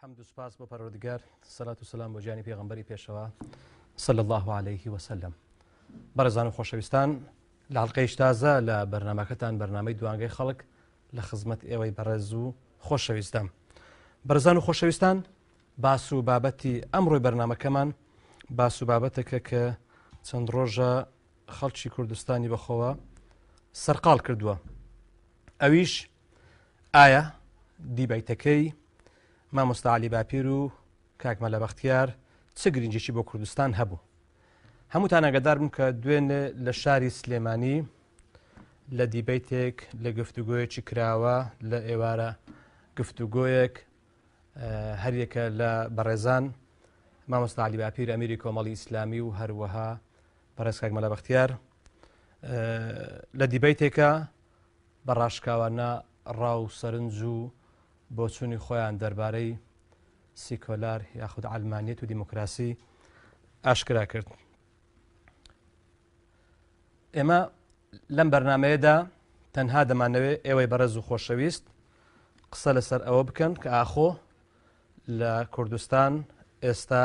حەمد و سوپاس بۆ پەروەردگار، سەلات و سەلام بۆ گیانی پێغەمبەری پێشەوا صلی اللە علیه وسلم. بەڕێزان و خۆشەویستان لە هەڵلقەیش تازە لە بەرنامەکەتان بەرنامەی دوانگەی خەڵک لە خزمەت ئێوەی بەڕێز و خۆشەویستدام. بەڕێزان و خۆشەویستان باس و بابەتی ئەمڕۆی بەرنامەکەمان باس و بابەتێکە کە چەند ڕۆژە خەڵکی کوردستانی بەخۆوە سەرقاڵ کردووە ئەویش ئایا دیبەیتەکەی مامۆستا عەلی باپیر و کاک مەلا بەختیار چ گرنگێکی بۆ کوردستان هەبوو؟ هەمووتان ئاگادار بوون کە دوێنێ لە شاری سلێمانی لە دیبەیتێک لە گفتوگۆیەکی کراوە لە ئێوارە گفتوگۆیەک هەریەکە لە بەڕێزان مامۆستا علی باپیر ئەمیری کۆمەڵی ئیسلامی و هەروەها بەڕێز کاک مەلا بەختیار لە دیبەیتێکە بە ڕاشکاوانە ڕا و سەرنج و بۆچوونی خۆیان دەربارەی سیکۆلار یاخود عەلمانیەت و دیموکراسی ئاشکرا کرد. ئێمە لەم بەرنمەیەدا تەنها دەمانەوێت ئێوەی بەڕێز و خۆشەویست قسە لەسەر ئەوە بکەن کە ئاخۆ لە کوردستان ئێستا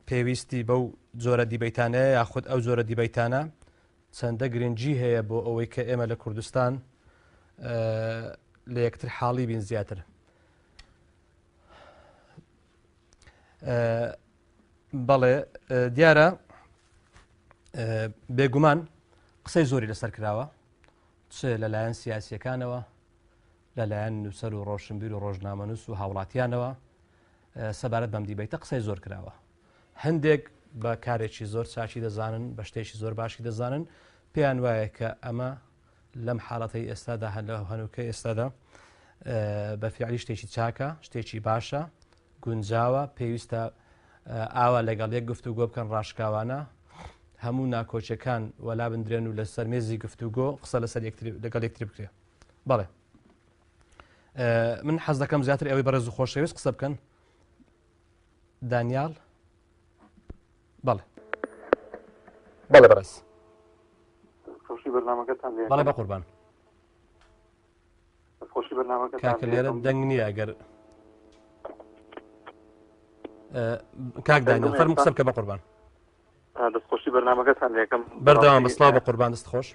پێویستی بەو جۆرە دیبەیتانەیە یاخود ئەو جۆرە دیبەیتانە چەندە گرنگی هەیە بۆ ئەوەی کە ئێمە لە کوردستان لە یەکتر حاڵی بین زیاتر بەڵێ دیارە بێگومان قسەی زۆری لەسەر کراوە چ لەلایەن سیاسیەکانەوە لەلایەن نووسەر و ڕۆشنبیر و ڕۆژنامەنووس و هاوڵاتیانەوە سەبارەت بەم دیبەیتە قسەی زۆر کراوە. هەندێک بە کارێکی زۆر چاکی دەزانن، بە شتێکی زۆر باشی دەزانن، پێیان وایە کە ئەمە لەم حاڵەتەی ئێستادا هەر لە هەنووکە ئێستادا بە فیعلی شتێکی چاکە، شتێکی باشە، گونجاوە، پێویستە ئاوا لەگەڵ یەک گفتوگۆ بکەن ڕاشکاوانە هەموو ناکۆکیەکان وەلا بندرێن و لەسەر مێزی گفتوگۆ قسە لەسەر یەکتری لەگەڵ یەکتری بکرێ. بەڵێ. من حەز دەکەم زیاتر ئەوەی بەڕێز و خۆشەویست قسە بکەن دانیال بەڵێ بەڵێ بەڕێز خۆشی بەرنامەکەتان لێ بەڵێ بە قوربان خۆشی بەرنامەکە کاکە لێرە دەنگ نییە ئەگەر کاک دانیال فەرموو قسە بکە بە قوربان دەستخۆشی بەرنامەکەتان لەکەم بەردەوام بەسڵاو بە قوربان دەست خۆش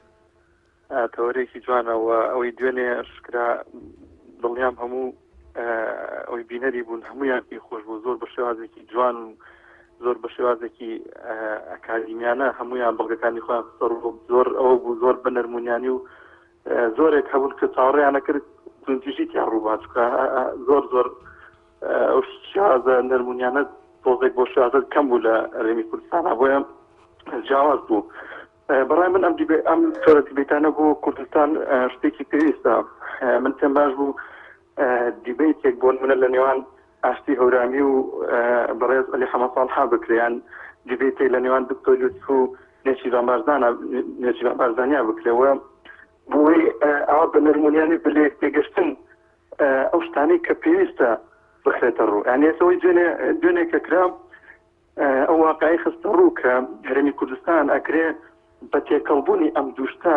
تەوەرێکی جوانە و ئەوەی دوێنێ شکرا دڵنیام هەموو ئەوەی بینەری بوون هەمویان پێی خۆش بوو زۆر بە شێوازێکی جوان و زۆر بە شێوازێکی ئەکادیمیانە هەمویان بەڵگەکانی خۆیان خستە ڕوو زۆر ئەوە بوو زۆر بە نەرمونیانی و زۆرێک هەبوون کە چاوەڕێیانە کرد توندتیژی تیا ڕووبا چونکە زۆر زۆر ئەو شێوازە نەرمونیانە تۆزێک بۆ شێوازە کەم بوو لە هەرێمی کوردستانە بۆیە جیاواز بوو بەڕای من ئەم دیبێ ئەم جۆرە دیبەیتانە بۆ کوردستان شتێکی پێویستە من پێم باش بوو دیبەیتێک بۆ نمونە لە نێوان ئاشتی هەورامی و بەڕێز عەلی حەمە ساڵحا بکرێ یان دیبەیتێک لە نێوان دکتۆر یوسف و نێچیرڤان بارزانا نێچیرڤان بارزانیا بکرێ و بۆی ئەوە بە نەرمونیانی بە لێک تێگەشتن ئەو شتانەی کە پێویستە بخرێتە ڕوو یان ئێسەوەی دوێنێ دوێنێ کە کرا ئەو واقعەی خستە ڕوو کە هەرێمی کوردستان ئەکرێ بە تێکەڵبوونی ئەم دوو شتە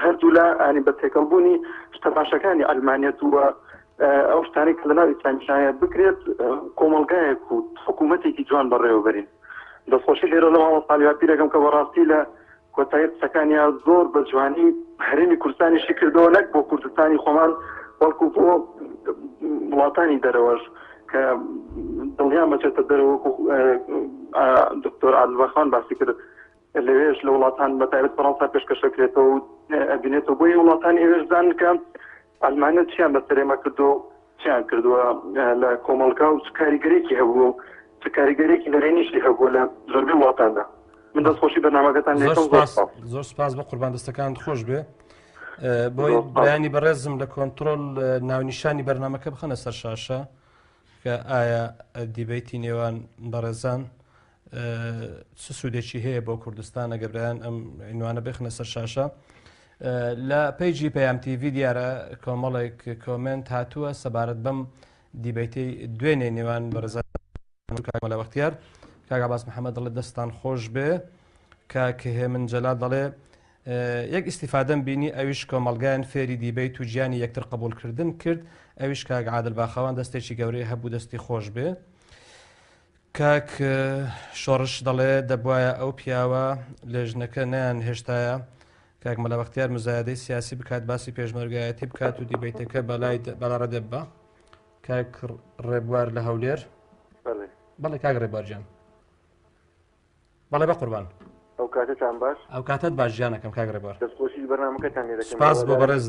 هەردوولا ئانی بە تێکەڵبوونی شتە باشەکانی ئەلمانیەت و ئەو شتانەی کە لەناو ئیسلامیشایە بکرێت کۆمەڵگایەک و حکوومەتێکی جوان بەڕێوەبەرین. دەستخۆشی لێرە لە مامۆستا عەلی باپیر ئەکەم کە بەڕاستی لە کۆتایی قسەکانیا زۆر بە جوانی هەرێمی کوردستانیشی کردەوە نەک بۆ کوردستانی خۆمان بەڵکو بۆ وڵاتانی دەرەوەش کە دڵنیام بەچێتە دەرەوە وەکو دکتۆر عادل بەخان باسی کرد لەوێش لە وڵاتان بە تایبەت فەڕەنسا پێشکەشەکرێتەوە و ئەبینێتەوە بۆیە وڵاتانی ئەوێش زانن کە ئەلمانیا چیان بەسەر ئێمە کردووە و چیان کردووە لە کۆمەڵگا و چ کاریگەرێکی هەبووە و چ کاریگەرێکی نەرێنیشی هەبووە لە زۆربەی وڵاتاندا. من دەستخۆشی بەرنامەکەتان زۆر لێکەم زۆر سپاس سپاس. زۆر سپاس بە قوربان دەستەکانت خۆش بێ بۆی زۆر سپاس. برایانی بەڕێزم لە کۆنترۆل ناونیشانی بەرنامەکە بخەنە سەر شاشە کە ئایا دیبەیتی نێوان بەڕێزان چ سوودێکی هەیە بۆ کوردستان ئەگەر برایان ئەم عینوانە بخنە سەر شاشە لە پەیجی پەیام تیڤی دیارە کۆمەڵێک کۆمنت هاتووە سەبارەت بەم دیبەیتەی دوێنێ نێوان بەڕێزان کاک مەلا بەختیار کاک عەباس محەممەد دەڵێ دەستان خۆش بێ کاک هێمن جەلال دەڵێ. یەک ئیستیفادەم بینی ئەویش کۆمەڵگایان فێری دیبەیت و گیانی یەکتر قبوڵکردن کرد ئەویش کاک عادل باخەوان دەستێکی گەورەی هەبوو دەستی خۆش بێ. کاک شۆڕش دەڵێ دەبوایە ئەو پیاوە لێژنەکە نەیان هێشتایە کاک مەلا بەختیار مزایدەی سیاسی بکات باسی پێشمەرگایەتی بکات و دیبەیتەکە بەلای بەلاڕێ ببا. کاک ڕێبوار لە هەولێر. بەڵێ کاک ڕێبوار گیان. بەڵێ بەقوربان. ئەو کاتەتان باش. ئەو کاتەت باش گیانەکەم کاک ڕێبوار. دەستخۆشی بەرنامەکەتان لێ دەکەم. سپاس بۆ بەڕێز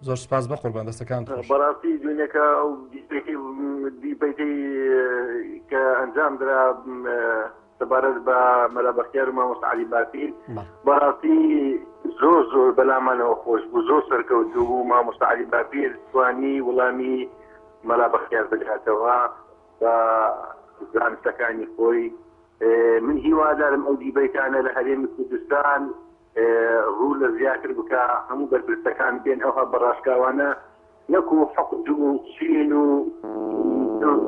زۆر سپاس بەقوربان دەستەکانت خۆش. بەڕاستی دوێنێکە ئەو دیبەیتەی کە ئەنجام درا سەبارەت بە مەلا بەختیار و مامۆستا عەلی باپیر بەڕاستی زۆر زۆر بەلامانەوە خۆش بوو زۆر سەرکەوتوو بوو مامۆستا عەلی باپیر توانی وڵامی مەلا بەختیار بداتەوە بە زانستەکانی خۆی من هیوادارم ئەو دیبەیتانە لە هەرێمی کوردستان ڕوو لە زیاتر بکا هەموو بەرپرسەکان بێن ئەوها بە ڕاشکاوانە نەکو حقد و چین و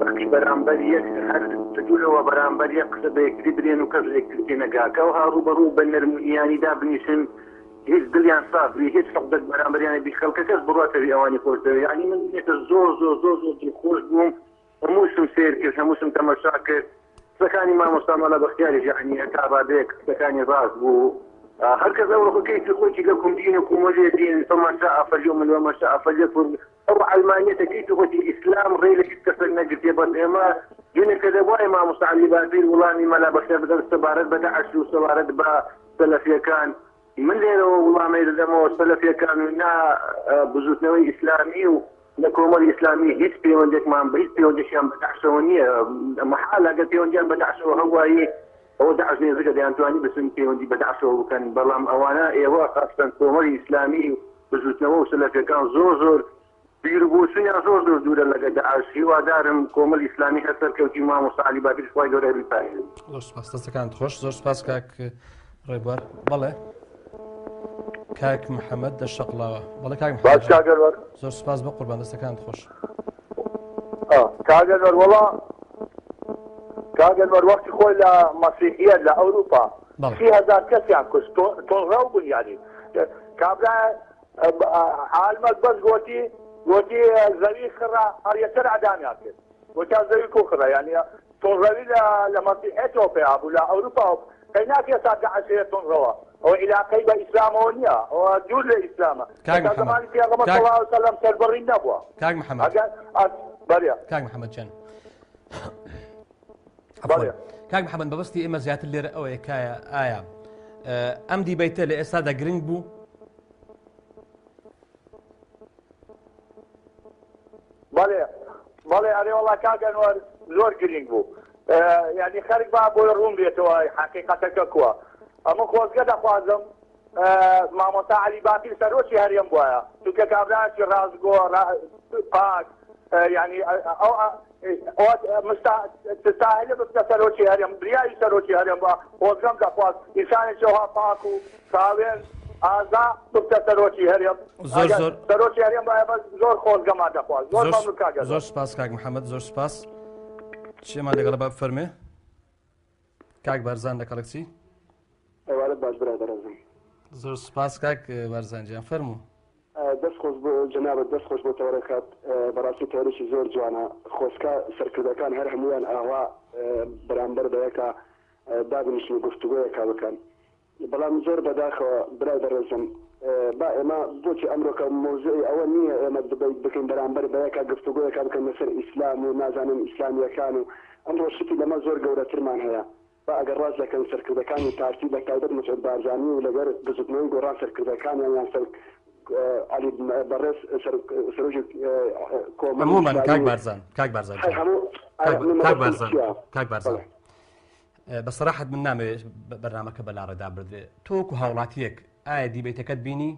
ڕقی بەرامبەر یەک هەر دوورەوە بەرامبەر یەک قسە بە یەکتری برێن و کەس لە یەکتری تێنەگا کە ئەوها ڕووبەڕوو بە نەرم و نیانی دابنیشن هیچ دڵیان ساف بی هیچ حقدەک بەرامبەریان بی خەڵکەکەش بڕواتە بی ئەوانی خۆش دەوێ یعنی من دنێکە زۆر زۆر زۆر زۆر دڵخۆش بووم هەمووشم سەیر کرد هەمووشم تەمەشا کرد قسەکانی مامۆستا مەلا بەختیاریش یعنی تا ڕادەیەک قسەکانی ڕاست بوو هەر کەس ئەوڕۆکە کەیفی خۆیتی لەکم دینکم وەلی دین فمن شاء فلیؤمن ومن شاء فلیکفر ئەو عەلمانیەتە کەیفی خۆیتی ئیسلام ڕێی لە هیچ کەسێک نەگرتیە بەس ئێمە دوێنێ کە دەبوایە مامۆستا عەلی باپیر وڵامی مەلا بەختیار بدات سەبارەت بە داعش و سەبارەت بە سەلەفیەکان من لێرەوە وڵامەی دەدەمەوە سەلەفیەکان و نا بزوتنەوەی ئیسلامی و نە کۆمەڵی ئیسلامی هیچ پەیوەندێکمان بە هیچ پەیوەندێکیان بە داعشەوە نییە مەحالە ئەگەر پەیوەندیان بە داعشەوە هەبوایی ئەوە داعش نێزیکە دەیانتوانی بچن پەیوەندی بە داعشەوە بکەن بەڵام ئەوانە ئێوە خاستەن کۆمەڵی ئیسلامی و بزوتنەوە و سەلەفیەکان زۆر زۆر بیر و بۆچوونیان زۆر زۆر دوورە لەگە داعش هیوادارم کۆمەڵی ئیسلامی هەر سەرکەوتی مامۆستا عەلی باپیریش خوای گەورە بیپارێزێت. زۆر سپاس دەستەکانت خۆش زۆر سپاس کاک ڕێبوار بەڵێ کاک محەممەد دە شەقڵاوە بەڵێ کاک محەممەد باش کاک ئەنوەر زۆر سپاس بە قوربان دەستەکانت خۆش. کاک ئەنوەر وەڵا کاک ئەنوەر وەختی خۆی لە مەسیحیەت لە ئەوروپا بەڵێ 30هزار کەسیان کوشت تۆ- تۆڕەو بوون یانی کابرا عالمەک بەس گۆتی گۆتی زەوی خڕە هەر یەکسەر ئەدامیان کرد گۆتیان زەوی کو خڕە یانی تونڕەوی لە لە مەسیحێتەوە پەیا بوو لە ئەوروپاوە قەی ناکرێ تا داعش هەیە تونڕەوە ئەوە ئیلاقەی بە ئیسلامەوە نییە ئەوە دوور لە ئیسلامە کاک تا محەمەد زەمانی پێغەمبەر کاک صلی الله علیه وسلم سەربڕین نەبووە کاک محەمەد ئەگەر ئەس بەرێ کاک محەمەد جان عەفوەن بەڵێ کاک محەمەد مەبەستی ئێمە زیاتر لێرە ئەوەیە کایە ئایا ئەم دیبەیتە لە ئێستادا گرنگ بوو؟ بەڵێ بەڵێ ئەرێ وەڵا کاک ئەنوەر زۆر گرینگ بوو یعنی خەرک با بۆی ڕوون بێتەوە حەقیقەتەکە کووە ئەمە خۆزگە دەخوازم مامۆستا عەلی باپیر سەرۆکی هەرێم بوایە چونکە کابرایەکی ڕاستگۆ پاک یعنی ئەو تستاهلە ببتە سەرۆکی هەرێم بریاوی سەرۆکی هەرێم بە خۆزگەم دەخواست ئینسانێکی ئەوها پاک و خاوێن ئازا ببتە سەرۆکی هەرێم زۆر زۆر سەرۆکی هەرێم بایە بەس زۆر خۆزگەمان دەخواست زۆر مەمنون کاک زۆر سپاس کاک محەممەد زۆر سپاس چێمان لەگەڵە با بفەرمێ کاک بارزان لە کەڵکچی ئێوارەت باش برای بەڕێزم زۆر سپاس کاک بارزان گیان فەرموو دەست خۆش بۆ جەنابت دەست خۆش بۆ تەوەرەکەت بەڕاستی تەوەرێکی زۆر جوانە خۆزکە سەرکردەکان هەر هەموویان ئاوا بەرامبەر بەیەکا دابنیشن و گفتوگۆیەکا بکەن بەڵام زۆر بەداخەوە برای بەڕێزم با ئێمە بۆچی ئەمرۆکە مەوزوعی ئەوە نییە ئێمە دبەیت بکەین بەرامبەر بەیەکا گفتوگۆیەکا بکەین لەسەر ئیسلام و نازانم ئیسلامیەکان و ئەمڕۆ شتی لەمە زۆر گەورەترمان هەیە با ئەگەر ڕاست دەکەن سەرکردەکانی پارتی بە تایبەت مەسعود بارزانی و لەگەر بزوتنەوەی گۆڕان سەرکردەکانیان یان سەر عەلی بەڕێز سەرۆکی کۆمەڵی عموما کاک ئیسلامی بارزان کاک بارزان هەر جان هەموو کاک من کاک مەبەستم بارزان چییە کاک بارزان بەڵێ بە سەراحەت من نامەوێت بەرنامەکە بەلاڕێدا بردرێ تۆ وەکو هاوڵاتیەک ئایا دیبەیتەکەت بینی؟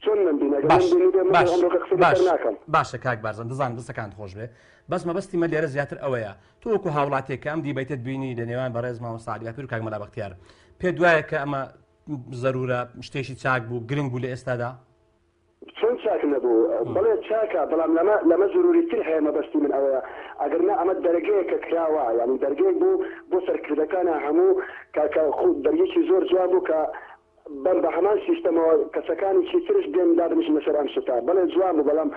چۆن نەمبینی ئەگەر باش نەمبینیبێ من باش ئەمڕۆکە قسەی باش لەسەر ناکەم. باشە کاک بارزان دەزانم دەستەکانت خۆش بێ بەس مەبەستی مە لێرە زیاتر ئەوەیە تۆ وەکو هاوڵاتیەک کە ئەم دیبەیتەت بینی لە نێوان بەڕێز مامۆستا عەلی باپیر و کاک مەلا بەختیار پێت وایە کە ئەمە زەرورە شتێکی چاک بوو گرنگ بوو لە ئێستادا؟ چۆن چاک نەبوو؟ بەڵێ چاکە بەڵام لەمە لەمە زروری تر هەیە مەبەستی من ئەوەیە ئەگەر نا ئەمە دەرگەیەکە کراوە یانی دەرگەیەک بوو بۆ سەرکردەکانە هەموو کە کە خو دەرگێکی زۆر جوان بوو کە. بەم بە هەمان سیستەمەوە کەسەکانیکی ترش بێن دابنیشن لەسەر ئەم شتە. بەڵێ جوان بوو بەڵام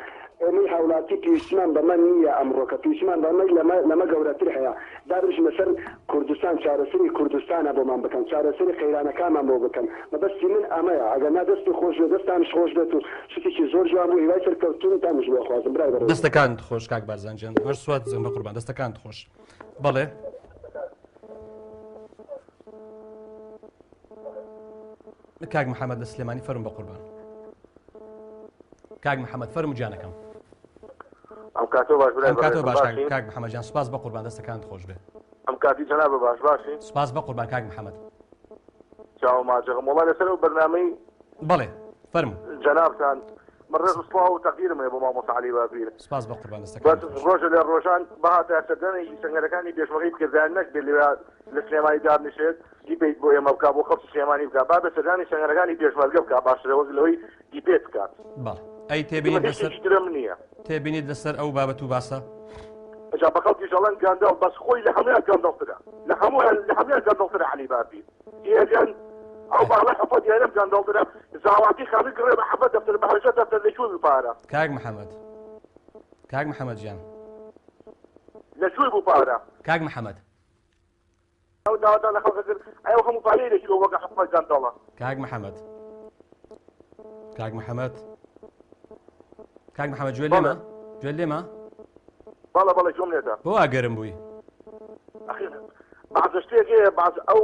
ئێمەی هاوڵاتی پێویستیمان بەمە نییە ئەمڕۆکە پێویستیمان بەمەی لەمە لەمە گەورەتر هەیە دابنیشن لەسەر کوردستان چارەسەری کوردستانە بۆمان بکەن چارەسەری قەیرانەکانمان بۆ بکەن مەبەستی من ئەمەیە ئەگەر نا دەستی خۆش بێت دەستانش خۆش بێت و شتێکی زۆر جوان بوو هیوای سەرکەوتنتانش بۆ ئەخوازم برای بەڕێزم. دەستەکانت خۆش کاک بارزان گیان زۆر سوپاس دەکەم بەقوربان دەستەکانت خۆش بەڵێ. کاک محەممەد لە سلێمانی فەرم بە قوربان کاک محەممەد فەرم گیانەکەم ئەم کاتۆ باش برای ئەم کاتۆ بەڕێزم باش کاک باشی کاک محەممەد گیان سوپاس بە قوربان دەستەکانت خۆش بێ ئەم کاتی جەنابە باش باشی سوپاس بە قوربان کاک محەممەد چاو ماجەغم وەڵا لەسەر ئەو بەرنامەی بەڵێ فەرموو جەنابتان من ڕێز و سڵاو و تەقدیرم هەیە بۆ مامۆستا عەلی باپیر سوپاس بە قوربان بەس دەستەکانت خۆش ڕۆژە لە ڕۆژان بهاتە سەردانێکی سەنگەرەکانی پێشمەرگەی بکردایە نەک بێ لەوێ لە سلێمانی دابنیشێت دیبەیت بۆ ئێمە بکا بۆ خەڵکی سلێمانی بکا با بێ سەردانی سەنگەرەکانی پێشمەرگە بکا باشترە وەک لەوەی دیبێت بکات بەڵێ ئەی تێبینیت ئێمە لەسەر هیچ ترم نییە تێبینیت لەسەر ئەو بابەت و باسە جا بە خەڵکیش ئەڵێن گەندەڵ بەس خۆی لە هەموویان گەندەڵترە لە هەموویان لە هەموویان گەندەڵترە عەلی باپیر یەکەن ئەو باڵە حەفەت یارم گەندەڵترە زاواتی خانووی گڕێ بە حەفەت دەفتەر بە هەژدە دەفتەر لە کوێ بوو پارە کاک محەممەد کاک محەممەد گیان لە کوێ بوو پارە کاک محەممەد ئەو داواتان لە خەڵک کرد ئەو هەموو پارەی لە کوێ وەکە حکومەت گەندەڵە کاک محەممەد کاک محەممەد کاک محەممەد گوێ لێمە گوێ لێمە بەڵێ بەڵێ گوێم لێتە بۆ وا گەرم بووی ئەخی بەعزە شتێک هەیە بەعز ئەو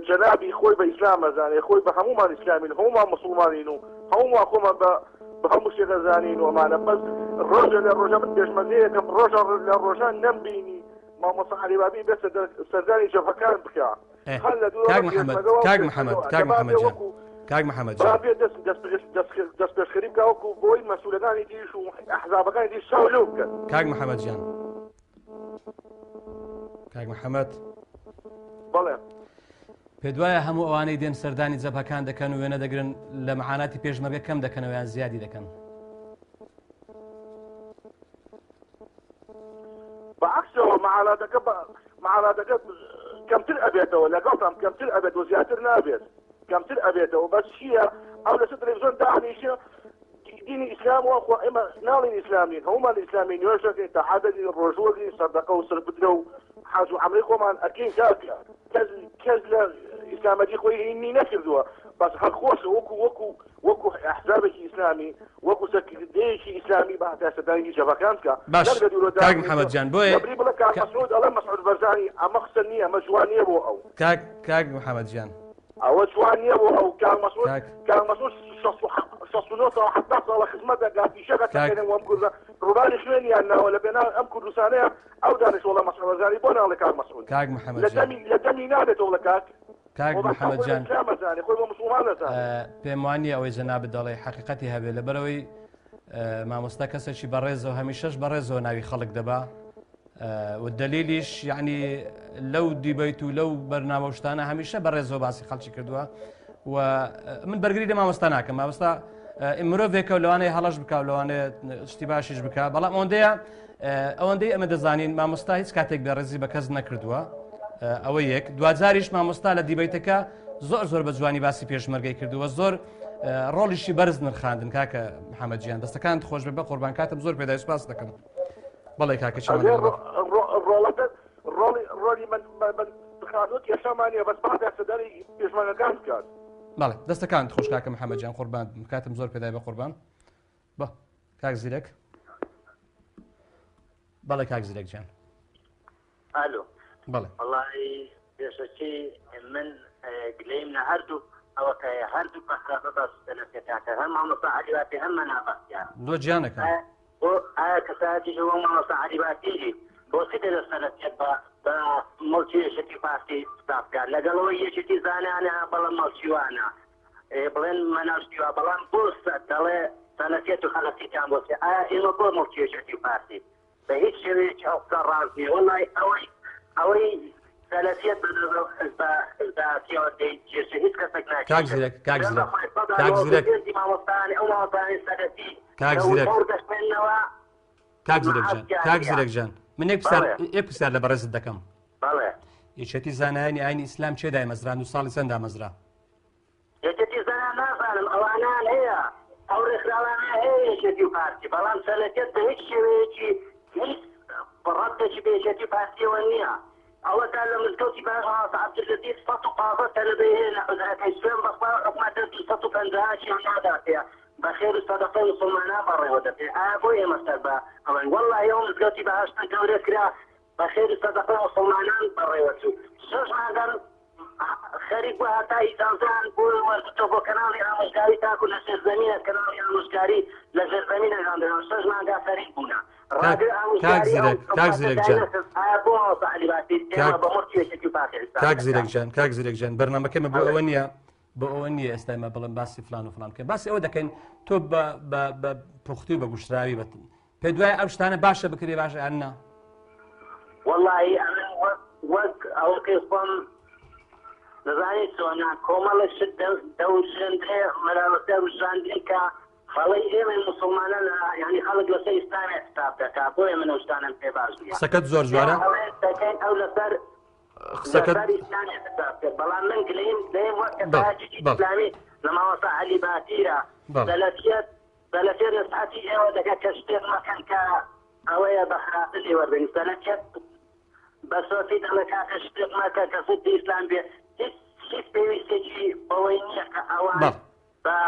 جەنابی خۆی بە ئیسلام ئەزانێ خۆی بە هەموومان ئیسلامین هەموومان مسوڵمانین و هەموومان خۆمان بە بە هەموو شتێک ئەزانین و ئەمانە بەس ڕۆژە لە ڕۆژە من پێشمەرگەیەکەم ڕۆژە لە ڕۆژان نەمبینی مامۆستا عەلی بابی بێ سەردانی جەبهەکان بکا هەر لە دوورەوە کاک محەممەد پێشمەرگەوە کاک محەممەد پێشمەرگەوە کاک دەبا محەممەد بێ جان وەکو کاک محەممەد با جان بێ دەست دەست دەست دەستپێشخەری بکا وەکو بۆی مەسئولەکانی دیش و ئەحزابەکانی دیش چاو لەو بکەن. کاک محەممەد جان کاک محەممەد بەڵێ. پێت وایە هەموو ئەوانەی دێن سەردانی جەبهەکان دەکەن و وێنە دەگرن لە معاناتی پێشمەرگە کەم دەکەنەوە یان زیادی دەکەن؟ بە عەکسەوە معاناتەکە بە معاناتەکە کەمتر ئەبێتەوە لەگەڵتان کەمتر ئەبێت و زیاتر نابێت کەمتر ئەبێتەوە بەس چییە ئەو لەسەر تەلەڤیزیۆن دانیشە دینی ئیسلام وا خۆ ئێمە ناڵین ئیسلامین هەموومان ئیسلامی نوێژ دەکەین تەعات دەکەین ڕۆژوو ئەگرین سەدەقە و سەربدرە و حەج و عەمرەی خۆمان ئەکەین کاکە کەس کەس لە ئیسلامەتی خۆی هینی نەکردووە بەس هەر خۆشە وەکو وەکو وەکو ئەحزابێکی ئیسلامی وەکو سەرکردەیەکی ئیسلامی بە هەتا سەردانی جەبهەکان بکا باش نەک لە دوورەوە کاک دابنیشێ محەمەد جان بۆیە لەبری بڵێ کاک کە مەسعود ئەڵێ مەسعود بەرزانی ئەمە قسە نییە ئەمە جوان نییە بۆ ئەو کاک کاک محەمەد جان ئەوە جوان نییە بۆ ئەو کاک مەسعود کاک کاک مەسعود 69 ساڵ 70 ساڵە خزمەت دەکات پیشە کاک دەتەقێنن وەم کوردە ڕووباری خوێنیان ناوە لە پێناو ئەم کوردستانەیە ئەو دانیشتووە مەسعود بەرزانی بۆ ناڵێ کاک مەسعود کاک محەمەد لە جان دەمی لە دەمی نابێتەوە لە کاک کاک محەممەد جان پێم وانە ئەوەی جەنابت دەڵێ حەقیقەتی هەبێ لەبەرەوەی مامۆستا کەسێکی بەڕێزەوە هەمیشەش بەڕێزەوە ناوی خەڵک دەبا و دەلیلیش یعنی لەو دیبیت و لەو بەرنامە و شتانە هەمیشە بەڕێزەوە باسی خەڵکی کردووە و من بەرگری لە مامۆستا ناکەم مامۆستا مرۆڤێکە و لەوانەیە هەڵەش بکا و لەوانەیە شتی باشیش بکا بەڵام ئەوەندەیە ئەوەندەی ئەمە دەزانین مامۆستا هیچ کاتێک بێڕێزی بە کەس نەکردووە ئەوە یەک دواجاریش مامۆستا لە دیبەیتەکە زۆر زۆر بە جوانی باسی پێشمەرگەی کردووە زۆر ڕۆڵیشی بەرز نرخاندن کاکە محەممەد گیان دەستەکانت خۆش بێ بە قوربان کاتم زۆر پێدای سپاس دەکەم بەڵێ کاکە چیمان ئەگەر لەگەڵ؟ ڕۆڵەکە ڕۆڵی ڕۆڵی من من خانوو کێشەمان نییە بەس با سەردانی پێشمەرگەکان بکات. بەڵێ دەستەکانت خۆش کاکە محەممەد گیان قوربان کاتم زۆر پێدای بە قوربان بە کاک زیرەک بەڵێ کاک زیرەک گیان ئالۆ بەڵێ وەڵی پێشەکی من گلەیم لە هەردوو ئەوە کە هەردوو بەخراپە باس سەلەفیەکان هەم مامۆستا عەلی باپی هەم مەلا بەختیار لۆ گیانەکەم بۆ ئایا کەسایەتیش وەک مامۆستا عەلی باپیری بۆچی دەبێت سەلەفیەت بە بە موڵکی یەکێتی پارتی حساب بکات لەگەڵ ئەوەی یەکێتی زانایانە بەڵام مەڵکیوانە بڵێن مەلا شتی وا بەڵام بۆ دەڵێ سەلەفیەت و خەلەفیتان بۆ چی ئایا ئێمە بۆ موڵکی یەکێتی و پارتی بە هیچ شێوەیەکی ئەو قسە ڕاست نییە وەڵای ئەوەی ئەوەی سەلەفیەت بە دەست حزبە حزبایەتیەوە دەیکێشێ هیچ کەسێک کاک ناکێشێ زیرەک کاک لەبەر زیرەک خۆی سەدا کاک نۆ زیرەک پێنجی مامۆستایانی ئەو مامۆستایانی سەلەفی کاک لە زیرەک وتەور دەخوێننەوە کاک زیرەک جان مەعەزیان کاک نییە زیرەک جان من یەک پرسیار بەڵێ یەک پرسیار لە بەڕێزت دەکەم بەڵێ یەکێتی زانایانی ئاینی ئیسلام کێ دایمەزراند و ساڵی چەند دامەزرا یەکێتی. ساڵانە هەیە یەکێتی و پارتی، بەڵام سەلەفیەت بە هیچ شێوەیەکی هیچ ڕەبتێکی بە یەکێتی و پارتیەوە نییە. ئەوەتا لە مزگەوتی باش مامۆستا عەبدوللەتیف 115 تەلەبەی هەیە لە حوجرەکەی، سوێن بەخوا حکومەتە 250 چیان ناداتێ بە خێر و سەدەقەی موسڵمانان بەڕێوە دەبرێ، ئایا بۆ ئێمە سەر بە ئەوەین؟ وەڵڵاهی ئەو مزگەوتی بەهەشتە گەورە کرا بە خێر و سەدەقەی موسڵمانان بەڕێوە چوو، شەش مانگە خەریک بووە هەتا ئیجازەیان بۆ وەرگرتووە بۆ کەناڵی ئامۆژگاری تاکو لە ژێرزەمینە کەناڵی ئامۆژگاری لە ژێرزەمینە داندراوە شەش مانگە خەریک بوونە کاک ڕاگر کاک ئامۆژگاری ئەو زیرەک کاک حکومەتە زیرەک جان داینەخست ئایا بۆ مامۆستا عەلی باپیر کاک ئێمە بە موڵکی یەکێتی و پارتی حیساب کاک دەکا زیرەک جان کاک زیرەک جان بەرنامەکەمە بۆ بەڵێ ئەوە نییە بۆ ئەوە نییە ئێستا ئێمە بڵێن باسی فلان و فلان بکەین باسی ئەوە دەکەین تۆ بە بە بە پوختی و بە گوشراوی بەت پێ دوای ئەو شتانە باشە بکرێ باشە یان نا؟ وەڵاهی ئەمن وەک وەک ئەوەکەی خۆم دەزانی چۆنە کۆمەڵە شت دەوژێندرێ مەلاوەکە وژاندنی کە هەڵەی ئێمەی موسڵمانان یانی خەڵک لەسەر ئیسلامی حساب دەکا بۆیە من ئەو شتانەم پێ باش نییە قسەکەت زۆر جوانە هەڵەیەک دەکەین ئەو لەسەر قسەکەت لەسەر ئیسلامی حساب کرد بەڵام من گلەیم گلەیم وەک بەڵێ کەسایەتێکی بەڵێ ئیسلامی لە مامۆستا عەلی باپیرە بەڵێ سەلەفیەت سەلەفیەت نەسحەتی ئێوە دەکات کە شتێک مەکەن کە ئەوەیە بە خراپە لێ وەربگرن سەلەفیەت بە سۆفی دەڵێ کاکە شتێک مەکە کە زدی ئیسلام بێ هیچ هیچ پێویستێکی بەوەی نییە کە ئەوان بەڵێ بە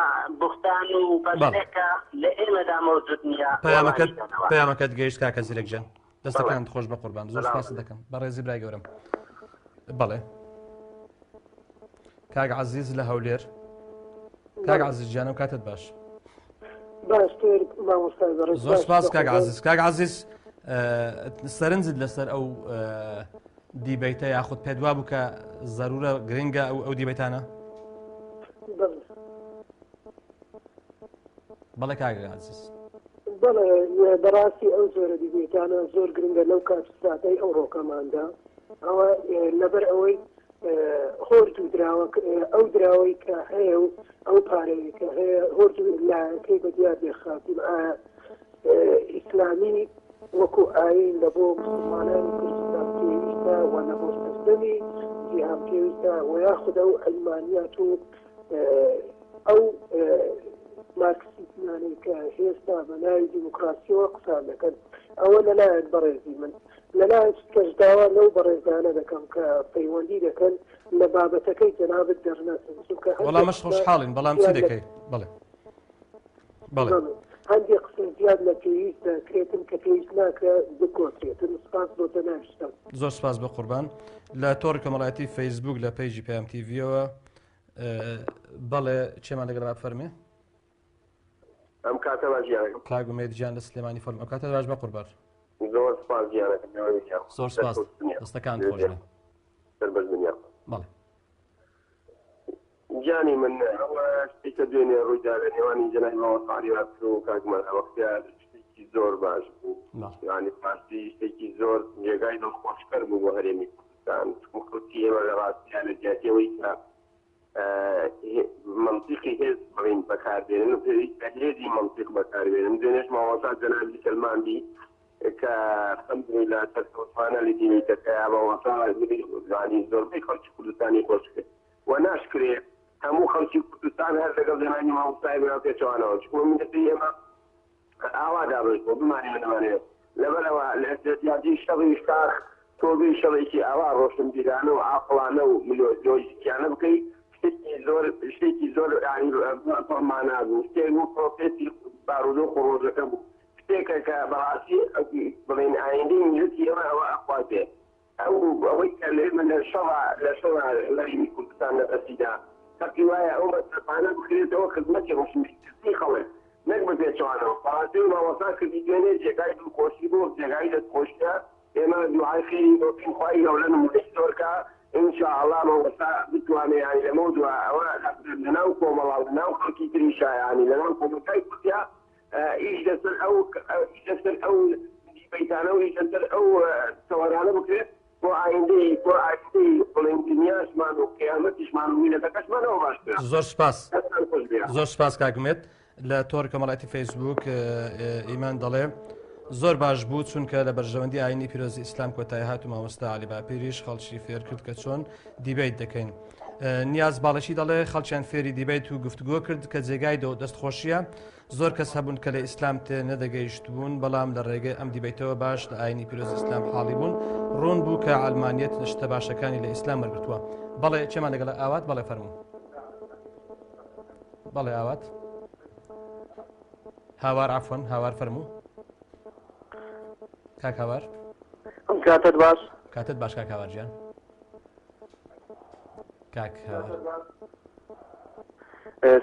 بوختان و بە بەڵێ شتێک کە لە ئێمەدا مەوجود نییە پەیامەکەت وەڵامی دەنەوە. پەیامەکەت گەیشت کاکە زیرەک گیان بەڵێ دەستەکانت خۆش بە قوربان زۆر سلام سپاست علیکم. دەکەم بەڕێزی برای گەورەم بەڵێ کاک عەزیز لە هەولێر کاک بەڵێ عەزیز گیانم کاتت باش باشتر مامۆستای بەڕێز زۆر باش سپاس کاک بەخۆ عەزیز کاک عەزیز سەرنجت لەسەر ئەو دیبەیتە یاخود پێت وابوو کە زەرورە گرنگە ئەو ئەو دیبەیتانە؟ بەڵێ بەڵێ کاک عەزیز. بەڵێ بەڕاستی ئەو جۆرە دیبەیتانە زۆر گرنگە لەو کات و ساتەی ئەوڕۆکەماندا ئەوە لەبەر ئەوەی هۆرد و دراوە ئەو دراوەی کە هەیە و ئەو پارەیە کە هەیە هۆرد و لایەکەی بە دیار دێخاتیم ئایا ئیسلامی وەکو ئایین لە بۆ مسلمانانی کوردستان پێویستە و لە بۆ سەرجەمی جیهان پێویستە و یاخود ئەو عەلمانیات و ئەو مارکسیزمانەی کە هێستا بە ناوی دیموکراسیەوە قسان دەکەن ئەوە لەلایەک بەڕێزی من لەلایەکی کەش داوا لەو بەڕێزانە دەکەم کە پەیوەندی دەکەن لە بابەتەکەی جەنابت دەرنەچن چونکە وەڵا هەندێک مەش قسە خۆشحاڵین بەڵام چی زیاد لە دەکەی بەڵێ بەڵێ بەڵێ هەندێک قسە زیاد لە پێویست دەکرێتن کە پێویست ناکرێت بکۆترێتن سپاس بۆ جەنابیشتان. زۆر سپاس بە قوربان لە تۆڕی کۆمەڵایەتی فەیسبوک لە پەیجی پەیام تیڤیەوە بەڵێ چێمان لەگەڵ فەرمێ ئەم کاتە باش گیانەکەم. کاک ئومێد گیان لە سلێمانی فەرموو ئەم کاتە باش بە قوربان. زۆر سپاس گیانەکەم گەورەی گیان. زۆر سپاس سەرکەوتنیان. دەستەکانت خۆش بێ. سەربەرز بن یاخوا. بەڵێ. گیانی من ئەوە شتێک کە دوێنێ ڕوویدا لە نێوانی جەنابی مامۆستا عەلی باپیر و کاک مەلا بەختیار شتێکی زۆر باش بوو. بەڵێ. یانی بەڕاستی شتێکی زۆر جێگای دڵخۆشکەر بوو بۆ هەرێمی کوردستان. چونکە خەڵکی ئێمە لە ڕاستیا لە جیاتی ئەوەی کە مەنتیقی هێز بڵێین بەکاربێنن و پێویستە هێزی مەنتیق بەکاربێنن. دوێنێش مامۆستا جەنابی سەلماندی کە الحمدللە سەرکەوتوانە لە دیبەیتەکەیا مامۆستا یانی زۆربەی خەڵکی کوردستانی خۆش کرد و ناشکرێ هەموو خەڵکی کوردستان هەر لەگەڵ جەنابی مامۆستای برا پێچەوانەوە چونکە میللەتی ئێمە ئاوا دابەش بووە بمانەوێ نەمانەوێ لەبەرئەوە لە جیاتی شەڕی شاخ تۆ بێی شەڕێکی ئاوا ڕۆشنبیرانە و عاقڵانە و لۆژیکیانە بکەی شتێکی زۆر شتێکی زۆر یانی پڕ مانا بوو شتێک بوو پرۆسێسی بارودۆخ و ڕۆژەکە بوو شتێکە کە بەڕاستی بڵێین ئایندەی میللەتی ئێمە ئەوە ئەخوازێ ئەو ئەوەی کە لە لە شەڕا لە شەڕا لەرێمی کوردستان لە بەسیدا حەقی وایە ئەو مەسرەفانە بخرێتەوە خزمەتی ڕۆشنبیرکردنی خەڵک نەک بە پێچەوانەوە. بەڕاستی ئەوەی مامۆستا کردی دوێنێ جێگای دڵخۆشی بوو جێگای دەستخۆشیە ئێمە دوعای خێری بۆ بکەین خوای گەورە نمونەی زۆر کا ان شاء اللە مامۆستا بتوانێ یانی لەمەو دوا ئەوە لەناو کۆمەڵا و لەناو خەڵکی تریشا یانی لەناو کۆمەڵگای کوردیا ئیش لەسەر ئەو ئیش لەسەر ئەو دیبەیتانە و ئیش لەسەر ئەو تەوەرانە بکرێت بۆ ئایندەی بۆ ئایندەی بڵێن دنیاشمان و قیامەتیشمان و میلەتەکەشمان ئەوە باشترە. زۆر سپاس دەستتان خۆش بێ. زۆر سپاس کاک ئومێد. لە تۆڕی کۆمەڵایەتی فەیسبوک ئیمان دەڵێ زۆر باش بوو چونکە لە بەرژەوەندی ئاینی پیرۆزی ئیسلام کۆتایی هات و مامۆستا علی باپیریش خەڵکی فێر کرد کە چۆن دیبەیت دەکەین. نیاز باڵشی دەڵێ خەڵکیان فێری دیبەیت و گفتوگۆ کرد کە جێگای دۆ دەستخۆشیە زۆر کەس هەبوون کە لە ئیسلام تێ نەدەگەیشت بوون بەڵام لە ڕێگەی ئەم دیبەیتەوە باش لە ئاینی پیرۆز ئیسلام حاڵی بوون ڕوون بوو کە عەلمانیەت شتە باشەکانی لە ئیسلام وەرگرتووە بەڵێ چێمان لەگەڵ ئاوات بەڵێ فەرموو بەڵێ ئاوات هاوار عفوەن هاوار فەرموو کاک هاوار ئەم کاتت باش کاتت باش کاک هاوار گیان کاک هاوار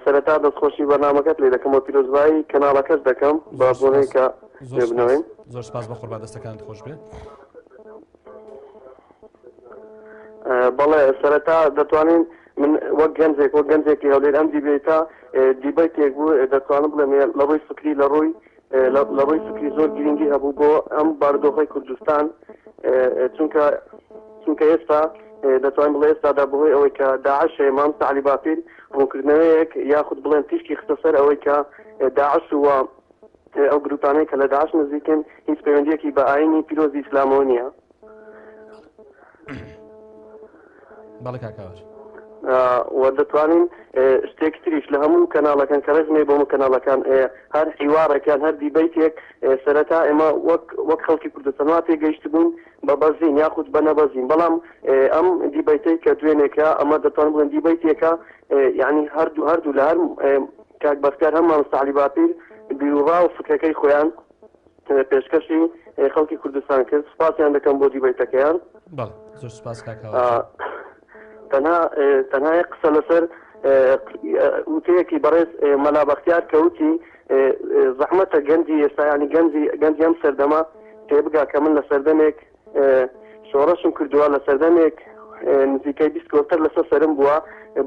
سەرەتا دەستخۆشی بەرنامەکەت لێ دەکەم و پیرۆزبایی کەناڵەکەش دەکەم بە بۆنەی کە بنەوەین زۆر سپاس بە قوربان دەستەکانت خۆش بێ بەڵێ سەرەتا دەتوانین من وەک گەنجێک وەک گەنجێکی هەولێر ئەم دیبێتە دیبەیتێک بوو دەتوانم بڵێم لە ڕووی فکری لە ڕووی لە ڕووی فکری زۆر گرنگی هەبوو بۆ ئەم بارودۆخی کوردستان چونکە چونکە ئێستا دەتوانین بڵێ ئێستادا بەهۆی ئەوەی کە داعش هەیە مامۆستا عەلی باپیر ڕوونکردنەوەیەک یاخود بڵێن تیشکی خستە سەر ئەوەی کە داعش و ئەو گروپانەی کە لە داعش نزیکن هیچ پەیوەندیەکی بە ئاینی پیرۆزی ئیسلامەوە نییە. بەڵێ کاک هاوار. و دەتوانین شتێک تریش لە هەموو کەناڵەکان کە ڕێزم هەیە بۆ هەموو کەناڵەکان هەر حیواڕێک یان هەر دیبەیتێک سەرەتا ئێمە وەک وەک خەڵکی کوردستان وا تێگەیشتبووین بە بەزین یاخود بە نەبەزین بەڵام ئەم دیبەیتەی کە دوێنێکە ئەمە دەتوانم بڵێن دیبەیتێکە یعنی هەردوو هەردوو لە هەر کاک بەختیار هەم مامۆستا عەلی باپیر بیروڕا و فکرەکەی خۆیان پێشکەشی خەڵکی کوردستان کرد سوپاسیان دەکەم بۆ دیبەیتەکەیان. بەڵێ زۆر سوپاس کاک هاوار. تەنها تەنها یەک قسە لەسەر وتەیەکی بەڕێز مەلا بەختیار کە وتی زەحمەتە گەنجی ئێستا یانی گەنجی گەنجی ئەم سەردەمە تێبگا کە من لە سەردەمێک شۆڕشم کردووە لە سەردەمێک نزیکەی 20 کۆپتەر لەسەر سەرم بووە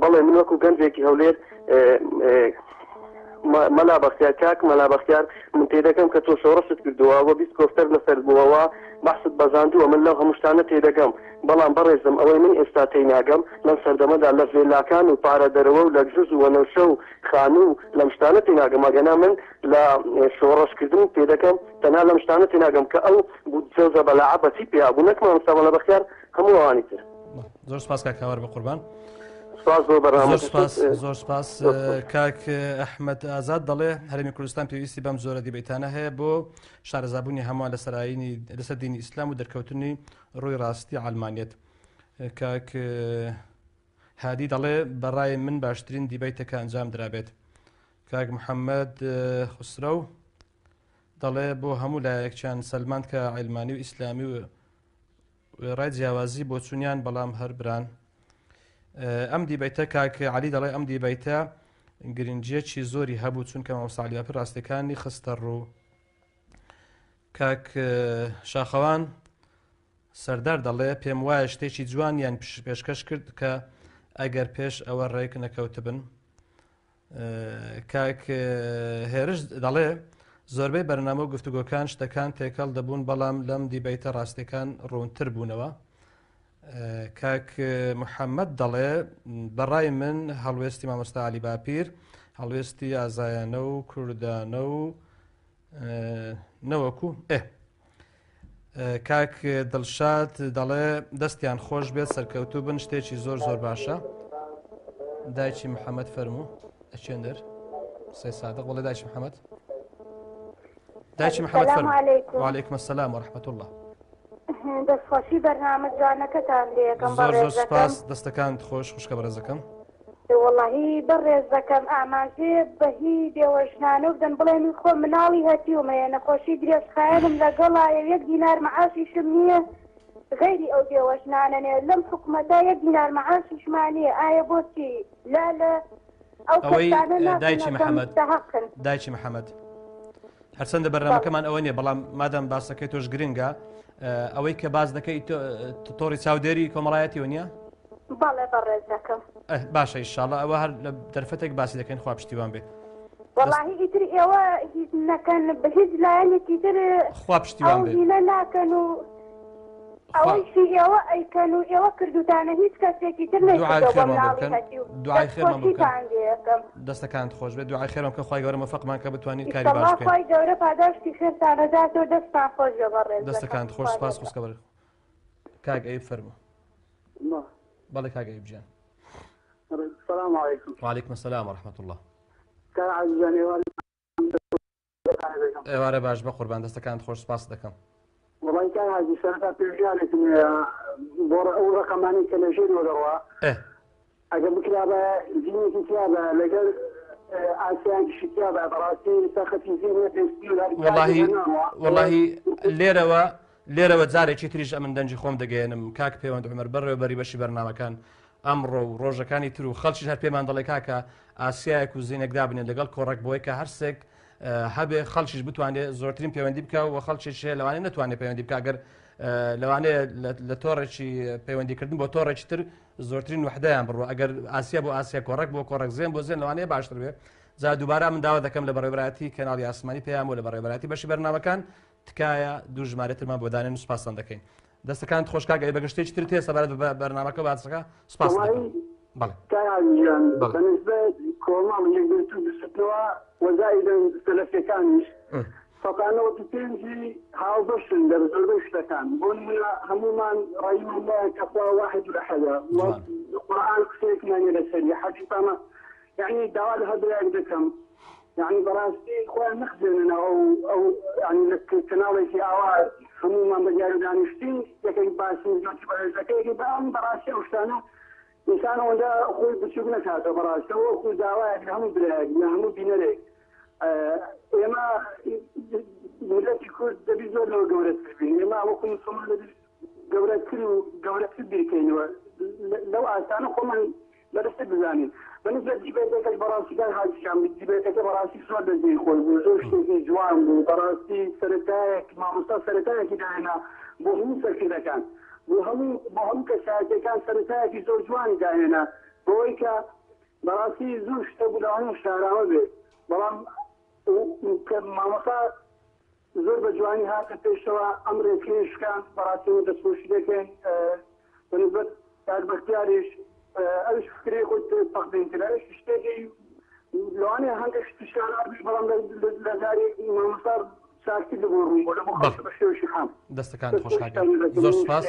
بەڵێ من وەکو گەنجێکی هەولێر مەلا بەختیار کاک مەلا بەختیار من تێدەگەم کە تۆ شۆڕشت کردووە و 20 کۆپتەر لەسەر بووەوە بەحست بەزاندووە من لەو هەموو شتانە تێدەگەم بەڵام بەڕێزم ئەوەی من ئێستا تێیناگەم لەم سەردەمەدا لە ڤێلاکان و پارە دەرەوە و لەگزز و وەنەوشە و خانوو و لەم شتانە تێناگەم ئەگەنا من لە شۆڕشکردن تێدەگەم تەنها لەم شتانە تێناگەم کە ئەو بودجە و زەبەلاعە بە چی پێیا بوو نەک مامۆستا مەلا بەختیار هەموو ئەوانی تر. زۆر سپاس کاک هاوار بەقوربان. سپاس بۆ بەرنامەکەت. زۆر سپاس زۆر سپاس کاک ئەحمەد ئازاد دەڵێ هەرێمی کوردستان پێویستی بەم جۆرە دیبەیتانە هەیە بۆ شارەزابوونی هەمووان لەسەر ئایینی لەسەر دینی ئیسلام و دەرکەوتنی ڕووی ڕاستی عەلمانیەت. کاک هادی دەڵێ بەڕای من باشترین دیبەیتە کە ئەنجام درابێت. کاک محەممەد خسرەو دەڵێ بۆ هەموو لایەکیان سەلماند کە عیلمانی و ئیسلامی و وێڕای جیاوازی بۆچوونیان بەڵام هەر بران. ئەم دیبەیتە کاک عەلی دەڵێ ئەم دیبەیتە گرنگیەکی زۆری هەبوو چونکە مامۆستا عەلی باپیر ڕاستیەکانی خستە ڕوو. کاک شاخەوان سەردار دەڵێ پێم وایە شتێکی جوانیان پێشکەش کرد کە ئەگەر پێش ئەوە ڕێک نەکەوتبن کاک هێرش دەڵێ زۆربەی بەرنامە و گفتوگۆکان شتەکان تێکەڵ دەبوون بەڵام لەم دیبەیتە ڕاستیەکان ڕوونتر بوونەوە. کاک محەممەد دەڵێ بەڕای من هەڵوێستی مامۆستا علی باپیر هەڵوێستی ئازایانە و کوردانە و نەوەکو ئێ کاک دڵشاد دەڵێ دەستیان خۆش بێت سەرکەوتوو بن شتێکی زۆر زۆر باشە دایکی محەممەد فەرموو ئەچێندەر سێ سادق بەڵێ دایکی محەممەد دایکی محەممەد فەرموو وعليكم السلام ورحمة الله دەستخۆشی بەرنامە جوانەکەتان لێ ئەکەم زۆر زۆر سپاس دەستەکانت خۆش خوشکە بەڕێزەکەم. وەڵاهی بەڕێزەکەم ئاماژەیە بە هی بێوەژنانە و بدەن بڵێ من خۆم مناڵی هەتیوم هەیە نەخۆشی درێژخایەنم لەگەڵایە یەک دینار مەعاشیشم نییە غەیری ئەو بێوەژنانە نێ لەم حکومەتە یەک دینار مەعاشیشمان نییە ئایا بۆچی لا لە ئەو ئەوەی کەسانە ناکەن دایکی کە محەمەد مستەحەقن. دایکی محەمەد هەرچەندە بەرنامەکەمان ئەوە نییە بەڵام مادام باسەکەی تۆش گرنگە ئەوەی کە باس دەکەی تۆڕی چاودێری کۆمەڵایەتیەوە نییە؟ بەڵێ بەڕێزەکەم. باشە ئیشاڵا ئەوە هەر لە دەرفەتێک باسی دەکەین خوا پشتیوان بێ. وەڵاهی ئیتر ئێوە هیچ نەکەن بە هیچ لایەنێکی تر خوا پشتیوان ئەو بێ. هینە ناکەن و ئەوەیشی ئێوە ئەیکەن و ئێوە کردوتانە هیچ کەسێکی تر دوعای نەیکردووە بۆ خێرمان بۆ مناڵی بکەن هەتیو دوعای خێرمان بۆ بکەن دەستخۆشیتان لێ ئەکەم. دەستەکانت خۆش بێت دوعای خێرمان بکە خوای گەورە مۆفەقمان کە بتوانین کاری باش ئیشەڵا بکەین. خوای گەورە پاداشتی خێرتان ئەداتەوە دەستتان خۆش بێ بەڕێزەکەم دەستەکانت خۆش خوا سپاس لێتان. خوشکە بەڕێز کاک ئەیوب فەرموو. بەڵێ کاک ئەیوب گیان. السلام علیکم. وعلیکم السلام ورحمة الله. کاک عزیز گیان ئێوارە ئێوارە باش بە قوربان دەستەکانت خۆش سپاس دەکەم. وەڵای کاک حاجی سەرەتا پێشنیارێکم هەیە بۆ ئەو ڕەقەمانەی کە لە ژێرەوە دەڕوا ئەگەر بکرابە زینێکی تیابە لەگەر ئاسیانیشی تیابە بەڕاستی سەختی زین وەڵاهی وەڵاهی لێرەوە لێرەوە جارێکی تریش ئەمن دەنگی خۆم دەگەیەنم کاک پێوەند عمر بەڕێوەبەری بەشی بەرنامەکان ئەمڕۆ و ڕۆژەکانی تر و خەڵکیش هەر پێمان دەڵێ کاکە ئاسیایەک و زینێک دابنێن لەگەڵ کۆڕەک بۆی کە هەرسێک هەبێ خەڵکیش بتوانێت زۆرترین پەیوەندی بکە و خەڵکیش هەیە لەوانەیە نەتوانێت پەیوەندی بکە گەر لەوانەیە لە تۆڕێکی پەیوەندیکردن بۆ تۆڕێکی تر زۆرترین وحدەیان بڕوە ئەگەر ئاسیا بۆ ئاسیا کۆڕەک بۆ کۆڕەک زێن بۆ زێن لەوانەیە باشتر بێ جا دووبارە من داوا دەکەم لە بەڕێوەبەرایەتی کەناڵی ئاسمانی پەیام و لە بەڕێوەبەرایەتی بەشی بەرنامەکان تکایە دوو ژمارە ترمان بۆ دانێن و سوپاستان دەکەین. دەستەکانت خۆش کاک ئەی بەگشتێکی ترت هەیە سەبارەت بە بەرنامەکە و باسەکە سوپاست دەکەم. بەڵێ. کاک عەلی گیان بەنسبەت کۆمەڵ یەکگرتوو بزوتنەوە و زائیدەن سەلەفیەکانیش سەتا نەوەت و پێنجی هاوبەشن لە زۆربەی شتەکان بۆ نمونە هەموومان ڕەیمان وایە کە خوا واحد الئەحەدە و قورئان قسەیەکمان نیە لەسەری حەدیث ئەمە یەعنی داوا لە هەر برایەک دەکەم یەعنی بەڕاستی خۆیان نەخزێنە ناو ئەو ئەو یەعنی لە کەناڵێکی ئاوا هەموومان بە دیاری دانیشتین یەکێک باسی مزگەوتی بەڕێزەکە یەکێک بەڵام بەڕاستی ئەو شتانە ئینسان ئەوەندە خۆی بچووک نەکاتەوە بەڕاستی ئەوە وەکو داوایەک لە هەموو برایەک لە هەموو بینەرێک ئێمە میللەتی کورد دەبی زۆر لەوە گەورەتر بین ئێمە وەکو مسلمان دەبی گەورەتر و گەورەتر بیرکەینەوە لەو ئاستانە خۆمان بەرزتر بزانین. بەنسبەت دیبەیتەکەش بەڕاستی کاک حاجی جان دیبەیتەکە بەڕاستی زۆر لە جێی خۆی بوو زۆر شتێکی جوان بوو بەڕاستی سەرەتایەک مامۆستا سەرەتایەکی داهێنا بۆ هەموو سەرکردەکان بۆ هەموو بۆ هەموو کەسایەتیەکان سەرەتایەکی زۆر جوانی داهێنا بەوەی کە بەڕاستی زۆر شتە بوو لەوانەیە شاراوە بێت بەڵام کە مامۆستا زۆر بە جوانی هاتە پێشەوە ئەم رێکەیە شکاند بەڕاستی ئێمە دەستخۆشی دەکەین بەنسبەت کاک بەختیاریش ئەویش فکرەی خۆی تەقدیم کرد ئەویش شتێکی لەوانەیە هەندێک شتی شارا بێ بەڵام لە زاری مامۆستا چاکتر دەبوو ڕوون بۆ لە بۆ خەڵک بە شێوەیەکی عام. دەستەکانت خۆش کاک زۆر سپاس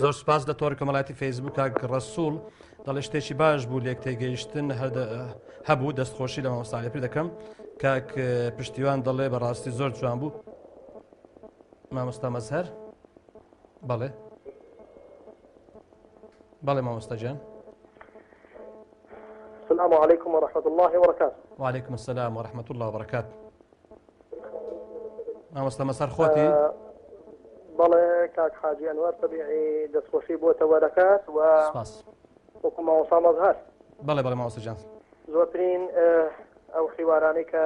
زۆر سپاس لە تۆڕی کۆمەڵایەتی فەیسبوک کاک ڕەسوڵ دەڵێ شتێکی باش بوو لێک تێگەیشتن هەبوو دەستخۆشی لە مامۆستا لێپر دەکەم کاک پشتیوان دەڵێ بەڕاستی زۆر جوان بوو مامۆستا مەزهەر بەڵێ بەڵێ مامۆستا گیان السلام عليكم ورحمة الله وبركاته وعليكم السلام ورحمة الله وبركاته مامۆستا مەسەر خۆتی بەڵێ کاک حاجی ئەنوەر تەبیعی دەستخۆشی بۆ تەوەرەکەت و سپاس وەکو مامۆستا مەزهەر بەڵێ بەڵێ مامۆستا گیان زۆرترین ئەو حیوارانەی کە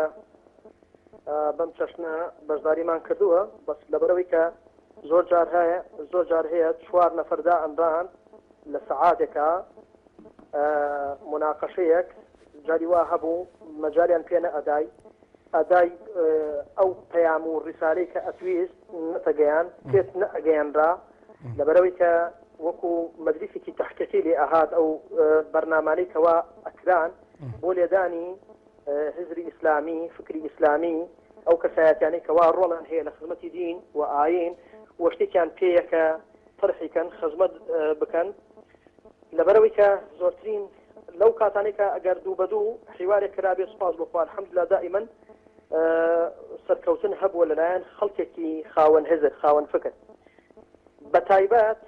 بەم چەشنە بەشداریمان کردووە بەس لەبەرەوەی کە زۆر جار هەیە زۆر جار هەیە چوار نەفەر دائەنران لە سەعاتێکا مناقەشەیەک جاری وا هەبوو مەجالیان پێ نەئەدای ئەدای ئەو پەیام و ڕیسالەی کە ئەتویست نەتەگەیان پێت نەئەگەیەنرا لەبەرئەوەی کە وەکو مەجلیسێکی تەحقیقی لێ ئەهات ئەو بەرنامانەی کەوا ئەکران بۆ لێدانی هزری ئیسلامی فکری ئیسلامی ئەو کەسایەتیانەی کەوا ڕۆڵیان هەیە لە خزمەتی دین و ئایین و شتێکیان پێیە کە تەرحی کەن خزمەت بکەن لەبەرئەوەی کە زۆرترین لەو کاتانەی کە ئەگەر دوو بە دوو حیوارێک کرابێ سوپاس بۆ خوا الحمدللە دائیمەن سەرکەوتن هەبووە لەلایەن خەڵکێکی خاوەن هزر خاوەن فکر بەتایبەت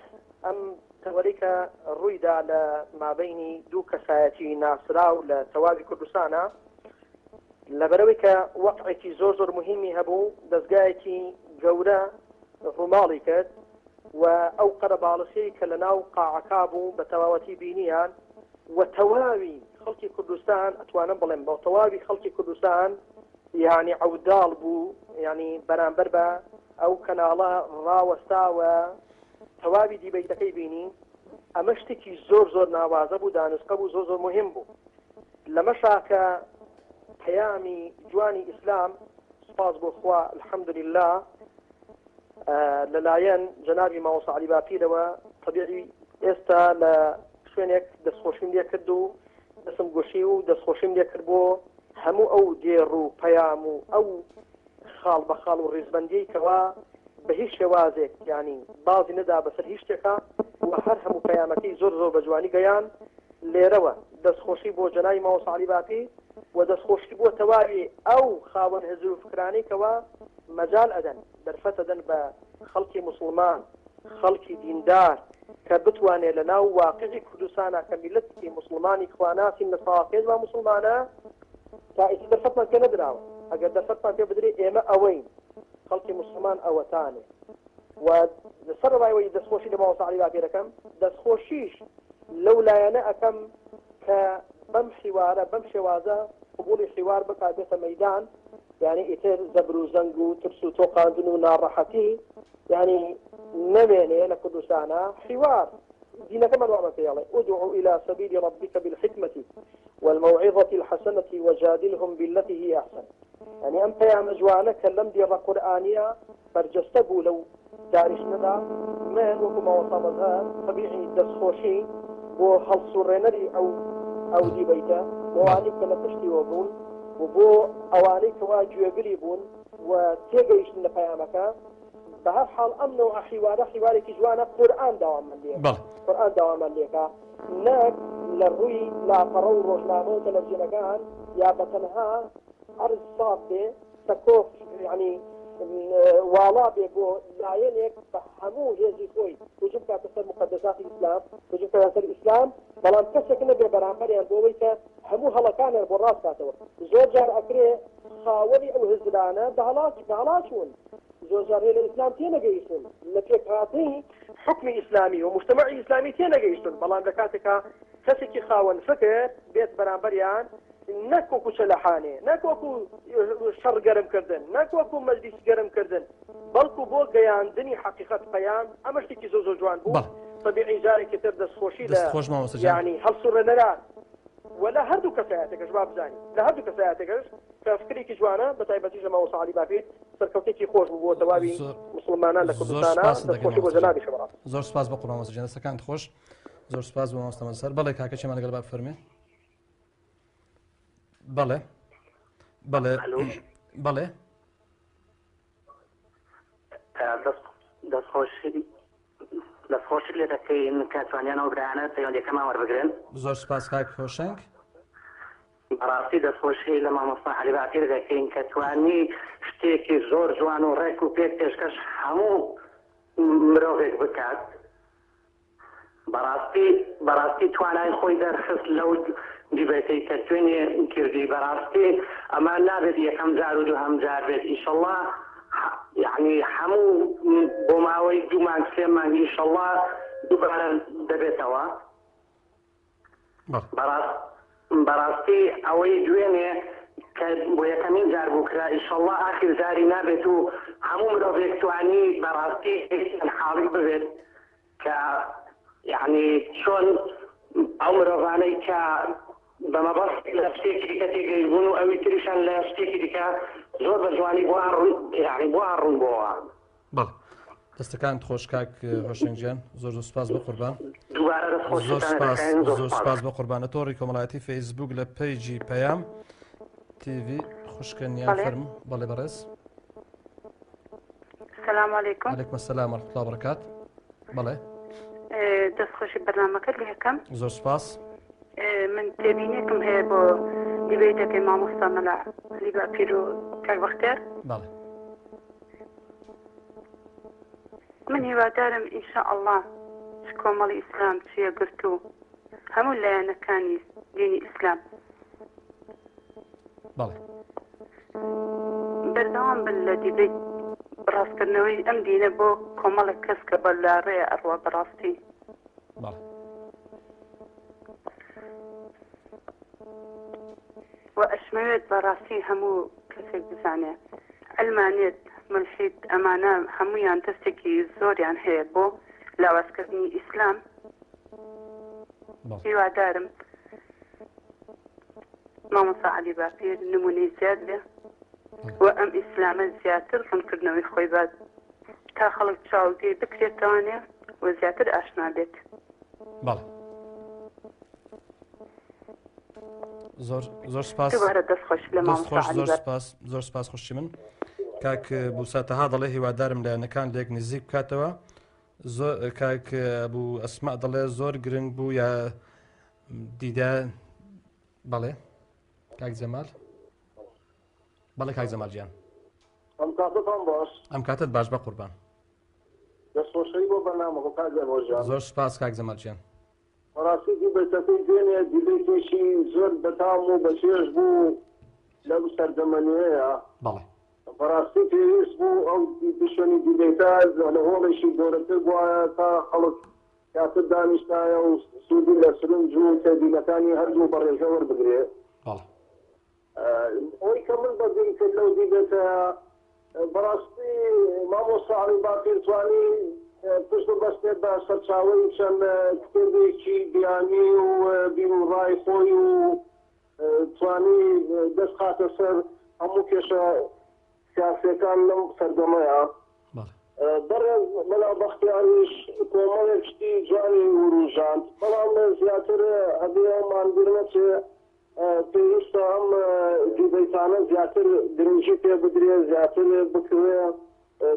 ئەم تەوەرەی کە ڕوویدا لە مابەینی دوو کەسایەتی ناسراو لە تەواوی کوردستانە لەبەرئەوەی کە وەقعێکی زۆر زۆر مهمی هەبوو دەزگایەکی گەورە ڕووماڵی کرد و ئەو قەرەباڵخیەی کە لەناو قاعەکا بوو بە تەواوەتی بینیان و تەواوی خەڵکی کوردستان ئەتوانم بڵێم بە تەواوی خەڵکی کوردستان یانی عەوداڵ بوو یانی بەرامبەر بە ئەو کەناڵە ڕاوەستا و تەواوی دیبەیتەکەی بینی ئەمە شتێکی زۆر زۆر ناوازە بوو دانسقە بوو زۆر زۆر مهم بوو لەمەشا کە پەیامی جوانی ئیسلام سوپاس بۆ خوا الحمدللە لەلایەن جەنابی مامۆستا عەلی باپیرەوە تەبیعی ئێستا لە شوێنێک دەستخۆشیم لێ کرد و دەستم گوشی و دەستخۆشیم لێ کرد بۆ هەموو ئەو دێڕ و پەیام و ئەو خاڵ بە خاڵ و ڕیزبەندیەی کەوا بە هیچ شێوازێک یانی بازی نەدا بەسەر هیچ شتێکا و هەر هەموو پەیامەکەی زۆر زۆر بە جوانی گەیاند. لێرەوە دەستخۆشی بۆ جەنابی مامۆستا عەلی باپیر و دەستخۆشی بۆ تەواوی ئەو خاوەن هزر و فکرانەی کەوا مەجال ئەدەن، دەرفەت ئەدەن بە خەڵکی موسڵمان، خەڵکی دیندار کە بتوانێ لە ناو واقعی کوردستانا کە میللەتێکی موسڵمانی خواناسین لە ساڵ پێنج موسڵمانە تا ئیستا دەرفەتمان پێ نەدراوە ئەگەر دەرفەتمان پێ بدرێ ئێمە ئەوەین خەڵکی موسڵمان ئەوەتانێ و سەرەڕای ئەوەی دەستخۆشی لە مامۆستا عەلی باپیر ئەکەم، دەستخۆشیش لەو لایەنە ئەکەم کە بەم حیوارە، بەم شێوازە قبوڵی حیوار بکات بێتە مەیدان، یانی ئیتر زەبر و زەنگ و ترس و تۆقاندن و ناڕەحەتی یانی نەمێنێ لە کوردستانا، حیوار دینەکەمان وامان پێ ئەڵێ، ادع الی سبیل ربک بالحکمە والموعظە الحسنە وجادلهم بالتی هی احسن. یانی ئەم پەیامە جوانە کە لەم دێڕە قورئانییە بەرجەستە بوو لەو دانیشتنەدا، من وەکو مامۆستا مەزهەر تەبیعی دەستخۆشی بۆ هەڵسوڕێنەری ئەو ئەو دیبەیتە، بۆ ئەوانەی کە لە پشتیوە بوون و بۆ ئەوانەی کەوا گوێگری بوون و تێگەیشتن لە پەیامەکە، بە هەر حاڵ ئەم نەوعە حیوارە حیوارێکی جوانە، قورئان داوامان لێکا، قورئان داوامان لێکا نەک لە ڕووی لاپەڕە و ڕۆژنامە و تەلەفزیۆنەکان یا بە تەنها عەرز ساف بێ سەکۆ یانی واڵا بێ بۆ لایەنێک بە هەموو هێزی خۆی هجوم بکاتە سەر موقەدەساتی ئیسلام، هجوم بکاتە سەر ئیسلام، بەڵام کەسێک نەبێ بەرامبەریان بۆ ئەوەی کە هەموو هەڵەکانیان بۆ ڕاست کاتەوە. زۆر جار ئەکرێ خاوەنی ئەو هزرانە بە هەڵا بە هەڵا چوون، زۆر جار هەیە لە ئیسلام تێنەگەیشتوون، لە پێکهاتەی حوکمی ئیسلامی و موجتەمەعی ئیسلامی تێنەگەیشتوون، بەڵام لە کاتێکا کەسێکی خاوەن فکر بێت بەرامبەریان نەک وەکو چەلەحانێ، نەک وەکو شەڕ گەرم کردن، نەک وەکو مەجلیس گەرم کردن، بەڵکو بۆ گەیاندنی حەقیقەت پەیام، ئەمە شتێکی زۆر زۆر جوان بوو، بەڵێ. تەبیعی جارێکی تر دەستخۆشی لە دەست خۆش مامۆستا گیان. یانی هەڵسوڕێنەران و لە هەردوو کەسایەتەکەش با بزانین لە هەردوو کەسایەتەکەش کە فکرێکی جوانە بە تایبەتیش لە مامۆستا عەلی باپیر سەرکەوتێکی خۆش بوو بۆ تەواوی زۆر موسڵمانان لە زۆر کوردستانا سوپاست دەکەین دەستخۆشی بۆ مامۆستا گیان. جەنابیشە بەڕاستی. زۆر سوپاس بۆ قوربان مامۆستا گیان دەستەکانت خۆش. زۆر سوپاس بۆ مامۆستا مەزهەر. بەڵێ کاکە چێمان لەگەڵ با بفەرموێ. بەڵێ بەڵێ بەڵێ دەستخۆشی لێ دەکەین کە توانیان ئەو برایانە پەیوەندیەکەمان وەربگرن. زۆر سپاس کاک هۆشەنگ. بەڕاستی دەستخۆشی لە مامۆستا عەلی باپیر دەکەین کە توانی شتێکی زۆر جوان و ڕێک و پێک پێشکەش هەموو مرۆڤێک بکات. بەڕاستی بەڕاستی توانای خۆی دەرخست لەو دیبەیتەی کە دوێنێ کردی بەڕاستی ئەمە نابێت یەکەم جار و دووهەم جار بێت ئیشەڵا یعنی هەموو بۆ ماوەی دوو مانگ سێ مانگ ئیشەڵا دووبارە دەبێتەوە بەڕاست بەڕاستی ئەوەی دوێنێ کە بۆ یەکەمین جار بوو کرا ئیشەڵا ئاخیر جاری نابێت و هەموو مرۆڤێک توانی بەڕاستی حاڵی ببێت کە یەعنی چۆن ئەو مرۆڤانەی کە بە مەبەست لە شتێکی دیکە تێگەیشتبوون و ئەوی تریشان لە شتێکی دیکە زۆر بە جوانی بۆیان ڕوون یەعنی بۆیان ڕوون بۆوە. بەڵێ دەستەکانت خۆش کاک هۆشەنگ گیان زۆر زۆر سپاس بە قوربان دووبارە دەست زۆر خۆشتان سپاس دەکەین زۆر زۆر سپاس. سپاس بە قوربان لە تۆڕی کۆمەڵایەتی فەیسبوک لە پەیجی پەیام تیڤی خوشکە نیان بەڵێ. فەرموو بەڵێ بەڕێز سلام علیکم. علیکم السلام ورحمة الله وبرکات بەڵێ دەست خۆشی بەرنامەکەت لێ ئەکەم. زۆر سپاس. من تێبینێکم هەیە بۆ دیبەیتەکەی مامۆستا مەلا عەلی باپیر و کاک بەختیار. بەڵێ. من هیوادارم ان شاء اللە چ کۆمەڵی ئیسلام چ یەکگرتوو هەموو لایەنەکانی دینی ئیسلام بەڵێ. بەردەوام بن لە دیبەیت ڕاستکردنەوەی ئەم دینە بۆ کۆمەڵێک کەس کە بە لاڕێ ئەڕوا بەڕاستی. بەڵێ. وە ئەشمەوێت بەڕاستی هەموو کەسێک بزانێ عەلمانیەت، مولحید ئەمانە هەموویان دەستێکی زۆریان هەیە بۆ لاوازکردنی ئیسلام. بەڵێ. هیوادارم مامۆستا عەلی باپیر نمونەی زیاد بێ و ئەم ئیسلامە زیاتر ڕونکردنەوەی خۆی بات تا خەڵک چاوگەی بکرێتەوانێ و زیاتر ئاشنا بێت. بەڵێ زۆر زۆر سپاس دووبارە دەست خۆش لە دەست مامۆستا خۆش عەلی زۆر باپیر. سپاس زۆر سپاس خوشکی من کاک بوسا تەها دەڵێ هیوادارم لایەنەکان لێک نزیک بکاتەوە زۆر کاک بوو ئەسما دەڵێ زۆر گرنگ بوو یا دیدە بەڵێ کاک جەمال بەڵێ کاک جەمال گیان. ئەم کاتەتان باش. ئەم کاتت باش بە قوربان. دەستخۆشی بۆ بەرنامەکە کاک جەمال گیان. زۆر سپاس کاک جەمال گیان. بەڕاستی دیبەیتەکەی دوێنێ دیبەیتێکی زۆر بەتام و بەچێژ بوو لەم سەردەمە نوێیە. بەڵێ. بەڕاستی پێویست بوو ئەو بشوێنی دیبەیتە لە هۆڵێکی گەورەتر بوایە تا خەڵک زیاتر دانیشتایە و سوودی لە سرنج و تێبینەکانی هەردوو بەڕێزە وەربگرێ. بەڵێ. ئەوەی کە من بەدیم کرد لەو دیبەیتەیە بەڕاستی مامۆستا عەلی باپیر توانی پشت ببەستێت بە سەرچاوەی چەند کتێبێکی بیانی و بیروڕای خۆی و توانی دەست خاتە سەر هەموو کێشە سیاسیەکان لەم سەردەمەیە. بەڕێز مەلا بەختیاریش کۆمەڵێک شتی جوانی وروژاند، بەڵام زیاتر ئەبێ ئەومان بیر نەچێ پێویستە ئەم دیبەیتانە زیاتر گرنگی پێ بدرێ، زیاتر بکرێ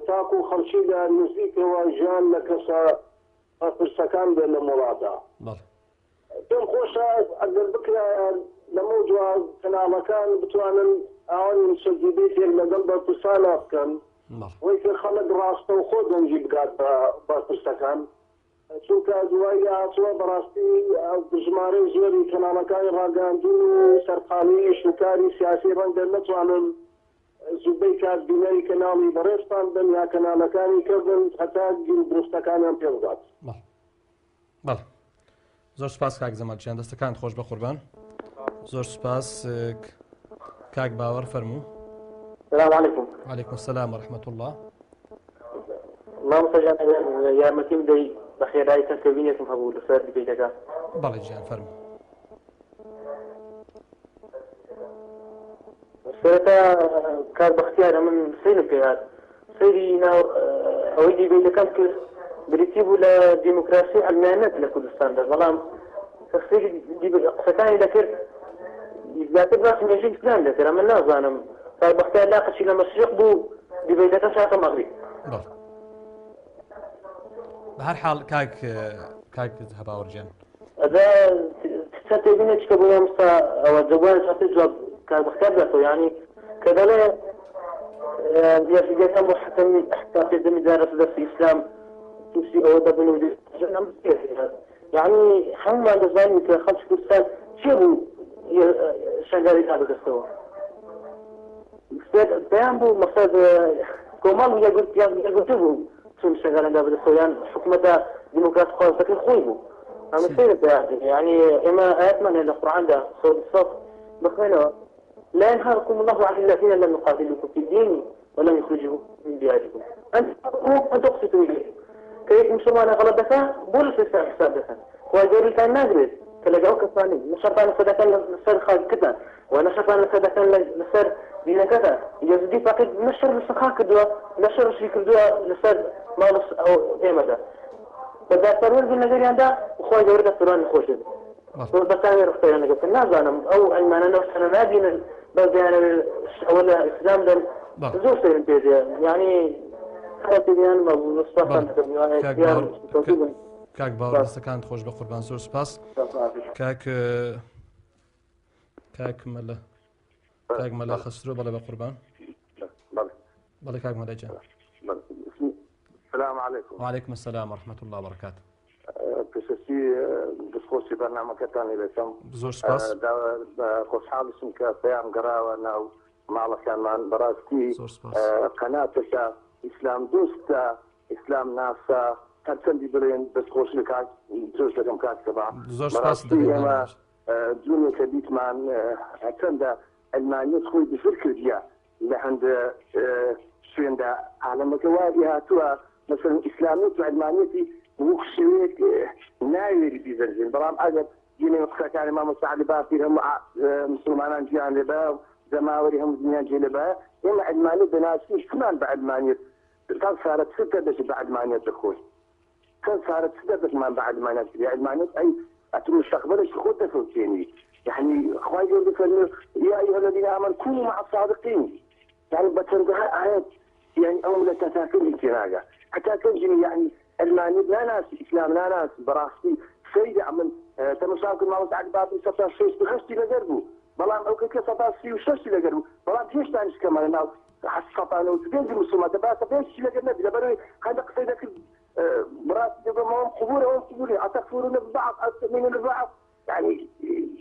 تاکو خەڵکی لە نزیکەوە ژیان لە کەسە بەرپرسەکان بێت لەم وڵاتە. پێم خۆشە ئەگەر بکرایە لەمەودوا کەناڵەکان بتوانن ئاوا نیمچە دیبەیتێک لەگەڵ بەرپرسانا بکەن، بۆی کە خەڵک ڕاستەوخۆ دەنگی بگات بە بەرپرسەکان. چونکە دوای لێهاتووە بەڕاستی ژمارەی زۆری کەناڵەکانی ڕاگەیاندن و سەرقاڵی ئیش و کاری سیاسی ڕەنگە نەتوانن زوبەی کات بینەری کەناڵی بەڕێزتان بن یا کەنالەکانی کە بن هەتا گیروگرفتەکانیان پێ بگات. بەڵێ زۆر سپاس کاک جەمال گیان دەستەکانت خۆش بە قوربان زۆر سپاس کاک باوەڕ فەرموو. سلام علیکم. وعلیکم السلام ورحمة الله. مامۆستا گیان ئەگەر یارمەتیم بدەی بە خێرایی چەند تێبینێکم هەبوو لەسەر دیبەیتەکە. بەڵێ گیان فەرموو. سەرەتا کاک بەختیارە من سەیرم پێ هات سەیری ناو ئەوەی دیبەیتەکەم کرد بریتی بوو لە دیموکراسی و عەلمانیەت لە کوردستاندا بەڵام کە سەیری قسەکانی دەکرد زیاتر باسی مێژووی ئیسلام دەکرد ئەمە نازانم کاک بەختیار لاقەچی لە مەشریق بوو دیبەیتەکەش هاتە مەغریب. بەڵێ بە هەر حاڵ کاک کاک هەباوەڕ گیان. ئەجا چەند تێبینێک کە بۆ مامۆستا ئەوە دەبوایە چاتر جواب کاک بەختیار بداتەوە یانی کە دەڵێ یەزیدیەکان بۆ حەتەمی حتا پێدەمی دارەتە دەستی ئیسلام تووشی ئەوە دەبن و یعنی هەمومان دەزانین کە خەڵکی کوردستان چێ بوو شەنگالی دا بەدەستەوە پێیان بوو مەسەد کۆمەڵ یەکگرتوو بوو چون شەنگالیان دا بەدەستەوە یان حکومەتە دیموکرات خوازەکەی خۆی بوو ئەمە سەیرە پێیان یعنی ئێمە ئاەتمان هەیە لە قورئاندا سورة الصف بخوێنەوە لا ينهاكم الله عن الذين لم يقاتلوكم في الدين ولم يخرجوكم من دياركم أن أن تقسطوا إليهم کە یەک مسلمانە غەڵەت دەکا بۆ لەسەر سەر حساب دەکەن خوای گەورەتان ناگرێت کە لەگەڵ ئەو کەسانەی نە شەڕتان لەسەر دەکەن لەسەر خاکەکەتان و نە شەڕتان لەسەر دەکەن لەسەر دینەکەتان یەزیدی فەقیر نە شەڕ لەسەر خاک کردووە نە شەڕشی کردووە لەسەر ماڵ ئەو ئێمەدا بە دادپەروەر بن لەگەریاندا و خوای گەورە دەستەوەرانی خۆش دەبێت زۆر بەتاوێ ڕفتاریان لەگەڵ بکەن نازانم ئەو عیلمانە لەو شتانە نابینن بەس دەیانەوێت ئەوە لە ئیسلام دەن زۆر سەیرم پێ دێ یعنی کاک باوەڕ دەستەکانت خۆش بە قوربان زۆر سپاس کاک کاک مەلا کاک مەلا خەسرۆ بەڵێ بە قوربان بەڵێ کاک مەلا گیان السلام عليكم وعليكم السلام ورحمة الله وبركاته پێشەکی دەستخۆشی بەرنامەکەتان لێ دەکەم زۆر سپاس خۆشحاڵیشم کە پەیام گەڕاوە ناو ماڵەکانمان بەڕاستی قەناتێکە ئیسلام دۆستە ئیسلام ناسە هەرچەندی بڵێن دەستخۆشی لە کاک جۆش دەکەم کاک سەبا زۆر سپاس بەڕاستی ئێمە دوونێکە دیتمان هەرچەندە عەلمانیەت خۆی بزر کردیە لە هەندێ شوێندا عالەمەکە وا لێهاتووە مەسەلەن ئیسلامیەت و عەلمانیەتی وەک شێوەیەک ناوێری بیزەرزێن بەڵام ئەگەر گوێ قسەکانی مامۆستا عەلی باپیر هەموو مسلمانان گوێیان لێ بایە و جەماوەری هەموو دنیا گوێ لێ بایە ئێمە عەلمانیەت دەناسین چمان بە عەلمانیەت چەند سارە چ دەردێکی بە عەلمانیەت دەخۆین چەند سارە چ دەردێکمان بە عەلمانیەت کرد عەلمانیەت ئەی ئەتو مستەقبەلێکی خۆت دەفەوتێنی یعنی خوای گەورە دەفەرموێ یا ایها الذین آمنوا کونوا مع الصادقین یعنی بە چەندەها ئایەت یعنی ئەو ملەتە تا کەنجی تێناگا هەتا کەنجی یعنی عەلمانیەت ناناسی ئیسلام ناناسی بەڕاستی. سەیرە ئەمن تەمەشا بکەن مامۆستا عەلی باپیر 68% لەگەر بوو بەڵام ئەو کە 36% لەگەر بوو بەڵام هێشتانیش کەمە لەناو 95% مسلمان دەبا سەتانیشی لەگەر نەبی لەبەرەوەی هەندە قسەی دەکرد بەڕاستی دەگۆم ئەوم قبورە ئەوم قبولی ئەتەکفورون ببعض ئەتؤمنون ببعض یعنی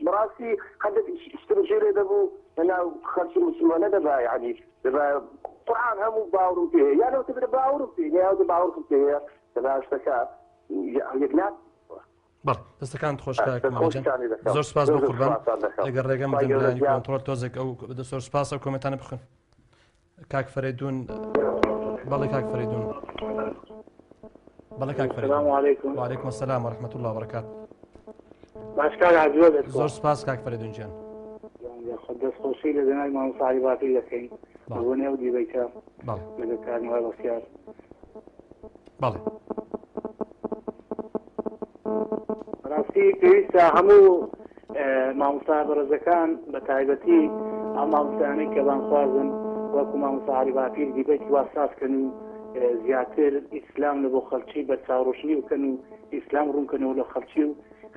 بەڕاستی هەندێک شتم جێ لێ دەبوو لەناو خەڵکی مسلمانە دەبا یعنی دەبا قورئان هەموو باوەڕم پێ هەیە یان ئەوتە باوەڕم پێ نییە ئەوتە باوەڕم پێ هەیە دەبا شتەکە یەکلا بەڵێ دەستەکانت خۆش کاک مامە جان. زۆر سپاس بۆ قوربان ئەگەر ڕێگەم بدەن برایانی کۆنتڕۆل تۆزێک ئەو زۆر سپاس ئەو کۆمێنتانە بخوێن کاک فەرەیدون بەڵێ کاک فەرەیدون بەڵێ کاک فەرەیدون السلام علیکم وعلیکم السلام ورحمة الله وبرکات باش کاک عەبدوە دەست زۆر سپاس کاک فەرەیدون گیان دەست خۆشی لە جەنابی مامۆستا عەلی باپیر دەکەین بۆ نێو دیبەیتە لەگەڵ کاک نوای بەختیار بەڵێ. بەڕاستی پێویستە هەموو مامۆستا بەڕێزەکان بە تایبەتی ئەو مامۆستایانەی کە بانخوازن وەکو مامۆستا عەلی باپیر دیبەیتی وا ساز کەن و زیاتر ئیسلام لە بۆ خەڵکی بەرچاوڕۆشنی بکەن و ئیسلام ڕوونکەنەوە لە خەڵکی و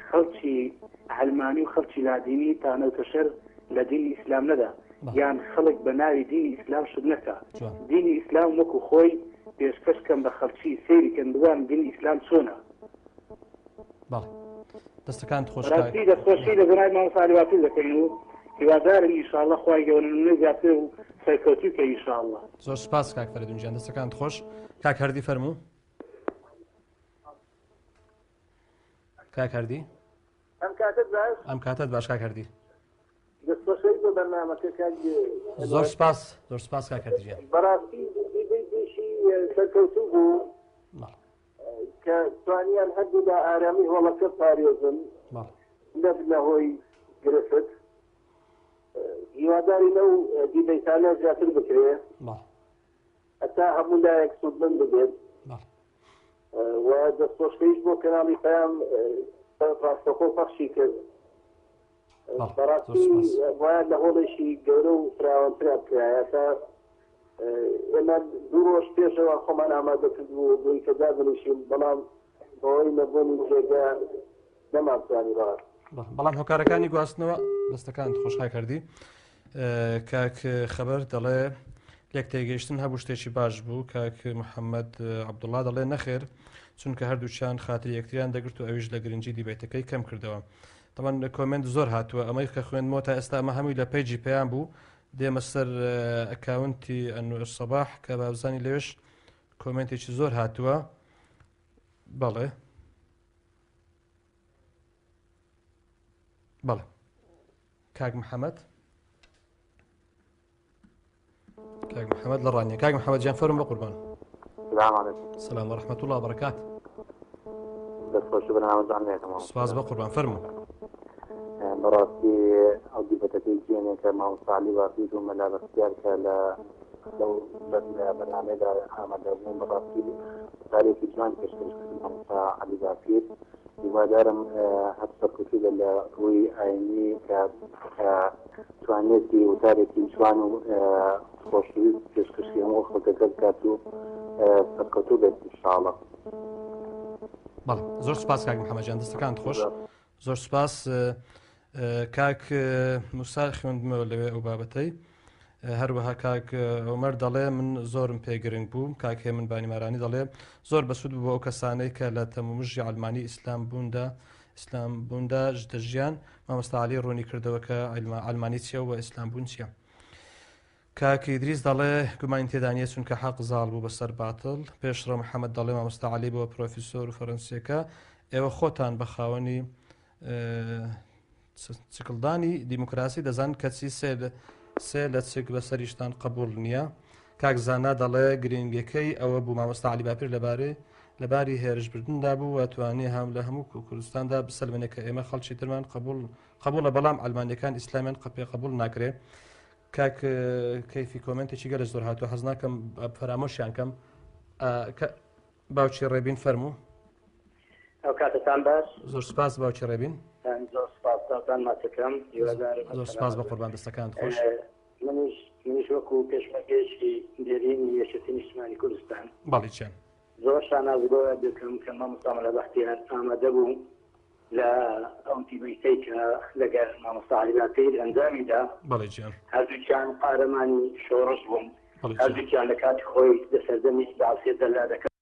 خەڵکی عەلمانی و خەڵکی لادینی تانەوتەشەر لە دینی ئیسلام نەدا یان خەڵک بە ناوی دینی ئیسلام شت نەکا دینی ئیسلام وەکو خۆی پێشکەش کەن بە خەڵکی سەیری کەن بزانن دینی ئیسلام چۆنە. بەڵێ دەستەکانت خۆش کاک. بەڕاستی دەستخۆشی لە جەنابی مامۆستا عەلی باپیر دەکەین و هیوادارین ان شاء اللە خوای گەورە نمونەی زیاتر و سەرکەوتووی کەی ان شاء اللە. زۆر سوپاس کاک فەرەدون گیان دەستەکانت خۆش کاک هەردی فەرموو. کاک هەردی. ئەم کاتەت باش. ئەم کاتەت باش کاک هەردی. دەستخۆشی بۆ بەرنامەکە کاک زۆر سپاس زۆر سپاس کاک هەردی گیان. بەڕاستی دیبەیتێکی سەرکەوتوو بوو کە توانیان هەردوولا ئارامی هۆڵەکە پارێزن نەبنە هۆی گرفت هیوادارین ئەو دیبەیتانە زیاتر بکرێ هەتا هەموو لایەک سوودمەند ببێت و دەستخۆشکەیش بۆ کەناڵی پەیام ڕاستەخۆ پەخشی کرد بەڕاستی وایە لە هۆڵێکی گەورە و فراوانترا بکرایە تا ئێمە دوو ڕۆژ پێشەوە خۆمان ئامادە کردبوو بۆی کە دابنیشین بەڵام بەهۆی نەبوونی جێگە نەمانتوانی بەڕاستی. بەڵام هۆکارەکانی گواستنەوە دەستەکانت خۆش کاک هەردی کاک خەبەر دەڵێ لێک تێگەیشتن هەبوو شتێکی باش بوو کاک محەممەد عەبدوڵڵا دەڵێ نەخێر چونکە هەردووچیان خاتری یەکتریان دەگرت و ئەویش لە گرنگی دیبەیتەکەی کەم کردەوە تەمان کۆمنت زۆر هاتووە ئەمەی کە خوێندمەوە تا ئێستا ئەمە هەمووی لە پەیجی پەیام بوو دێمە سەر ئەکاونتی ئەنوەر سەباح کە بابزانی لەوێش کۆمنتێکی زۆر هاتووە بەڵێ بەڵێ کاک محەممەد کاک محەممەد لە ڕانیە کاک محەممەد گیان فەرم بە قوربان سلام علیکم سلام و رحمة الله وبرکات دەستخۆشی بەرنامەتان لێکەمەوە سپاس بە قوربان فەرموو بەڕاستی ئەو دیبەتەکەی دوێنێ کە مامۆستا عەلی باپیر و مەلا بەختیار کە لە لەو بەرنامەیەدا ئامادە بوون بەڕاستی وتارێکی جوان پێشکەش کرد مامۆستا عەلی باپیر هیوادارم هەر سەرکەوتوو بێت لە ڕووی ئاینی کە توانێتی وتارێکی جوان و خۆشەویست پێشکەشی هەموو خەڵکەکە بکات و سەرکەوتوو بێت ئینشاءڵڵا. بەڵێ زۆر سپاس کاک محەممەد گیان دەستەکانت خۆش زۆر سپاس کاک موسا خوێندمەوە لەوێ ئەو بابەتەی هەروەها کاک عومەر دەڵێ من زۆرم پێ گرنگ بوو کاک هێمن بانیمارانی دەڵێ زۆر بەسوود بوو بۆ ئەو کەسانەی کە لە تەمومژی عەلمانی ئیسلام بووندا ئیسلام بووندا دەژیان مامۆستا عەلی ڕوونی کردەوە کە عەلمانی چییە و ئیسلام بوون چییە کاک ئیدریس دەڵێ گومانی تێدا نییە چونکە حەق زاڵ بوو بەسەر باتڵ پێشڕەو محەممەد دەڵێ مامۆستا عەلی بۆ پرۆفیسۆر و فەرەنسیەکە ئێوە خۆتان بە خاوەنی چکڵدانی دیموکراسی دەزان کەچی سێ لە چک بەسەریشتان قبول نییە کاک زانا دەڵێ گرنگەکەی ئەوە بوو مامۆستا علی باپیر لەبارەی لەباری هێرشبردندا بوو و توانی هەم لە هەموو کوردستاندا بسەلمێنێ کە ئێمە خەڵکی ترمان قبول قبولە بەڵام ئەلمانیەکان ئیسلامیان قەپێ قبول ناکرێ کاک کەیفی کۆمنتێکی گەلە زۆر هاتووە حەز ناکەم فەرامۆشیان کەم باوکی ڕێبین فەرموو. ئەو کاتەتان باش. زۆر سپاس باوکی ڕێبین. زۆر سپاس چاوتان ماچەکەم هیوادارم. زۆر سپاس بە قوربان دەستەکانت خۆش. منیش منیش وەکو پێشمەرگەیەکی دێرینی یەکێتی نیشتمانی کوردستان. بەڵی چیان. زۆر شانازی بەوە دەکەم کە مامۆستا مەلا بەختیار ئامادە بوو. لە ئەو دیبەیتەی کە لەگەر مامۆستا عەلی باپیر ئەنجامی دا، بەڵێ گیان. هەردووکیان قارەمانی شۆڕش بوون، بەڵێ گیان. هەردووکیان لە کاتی خۆی لە سەردەمی بەعسیە جەلادەکان.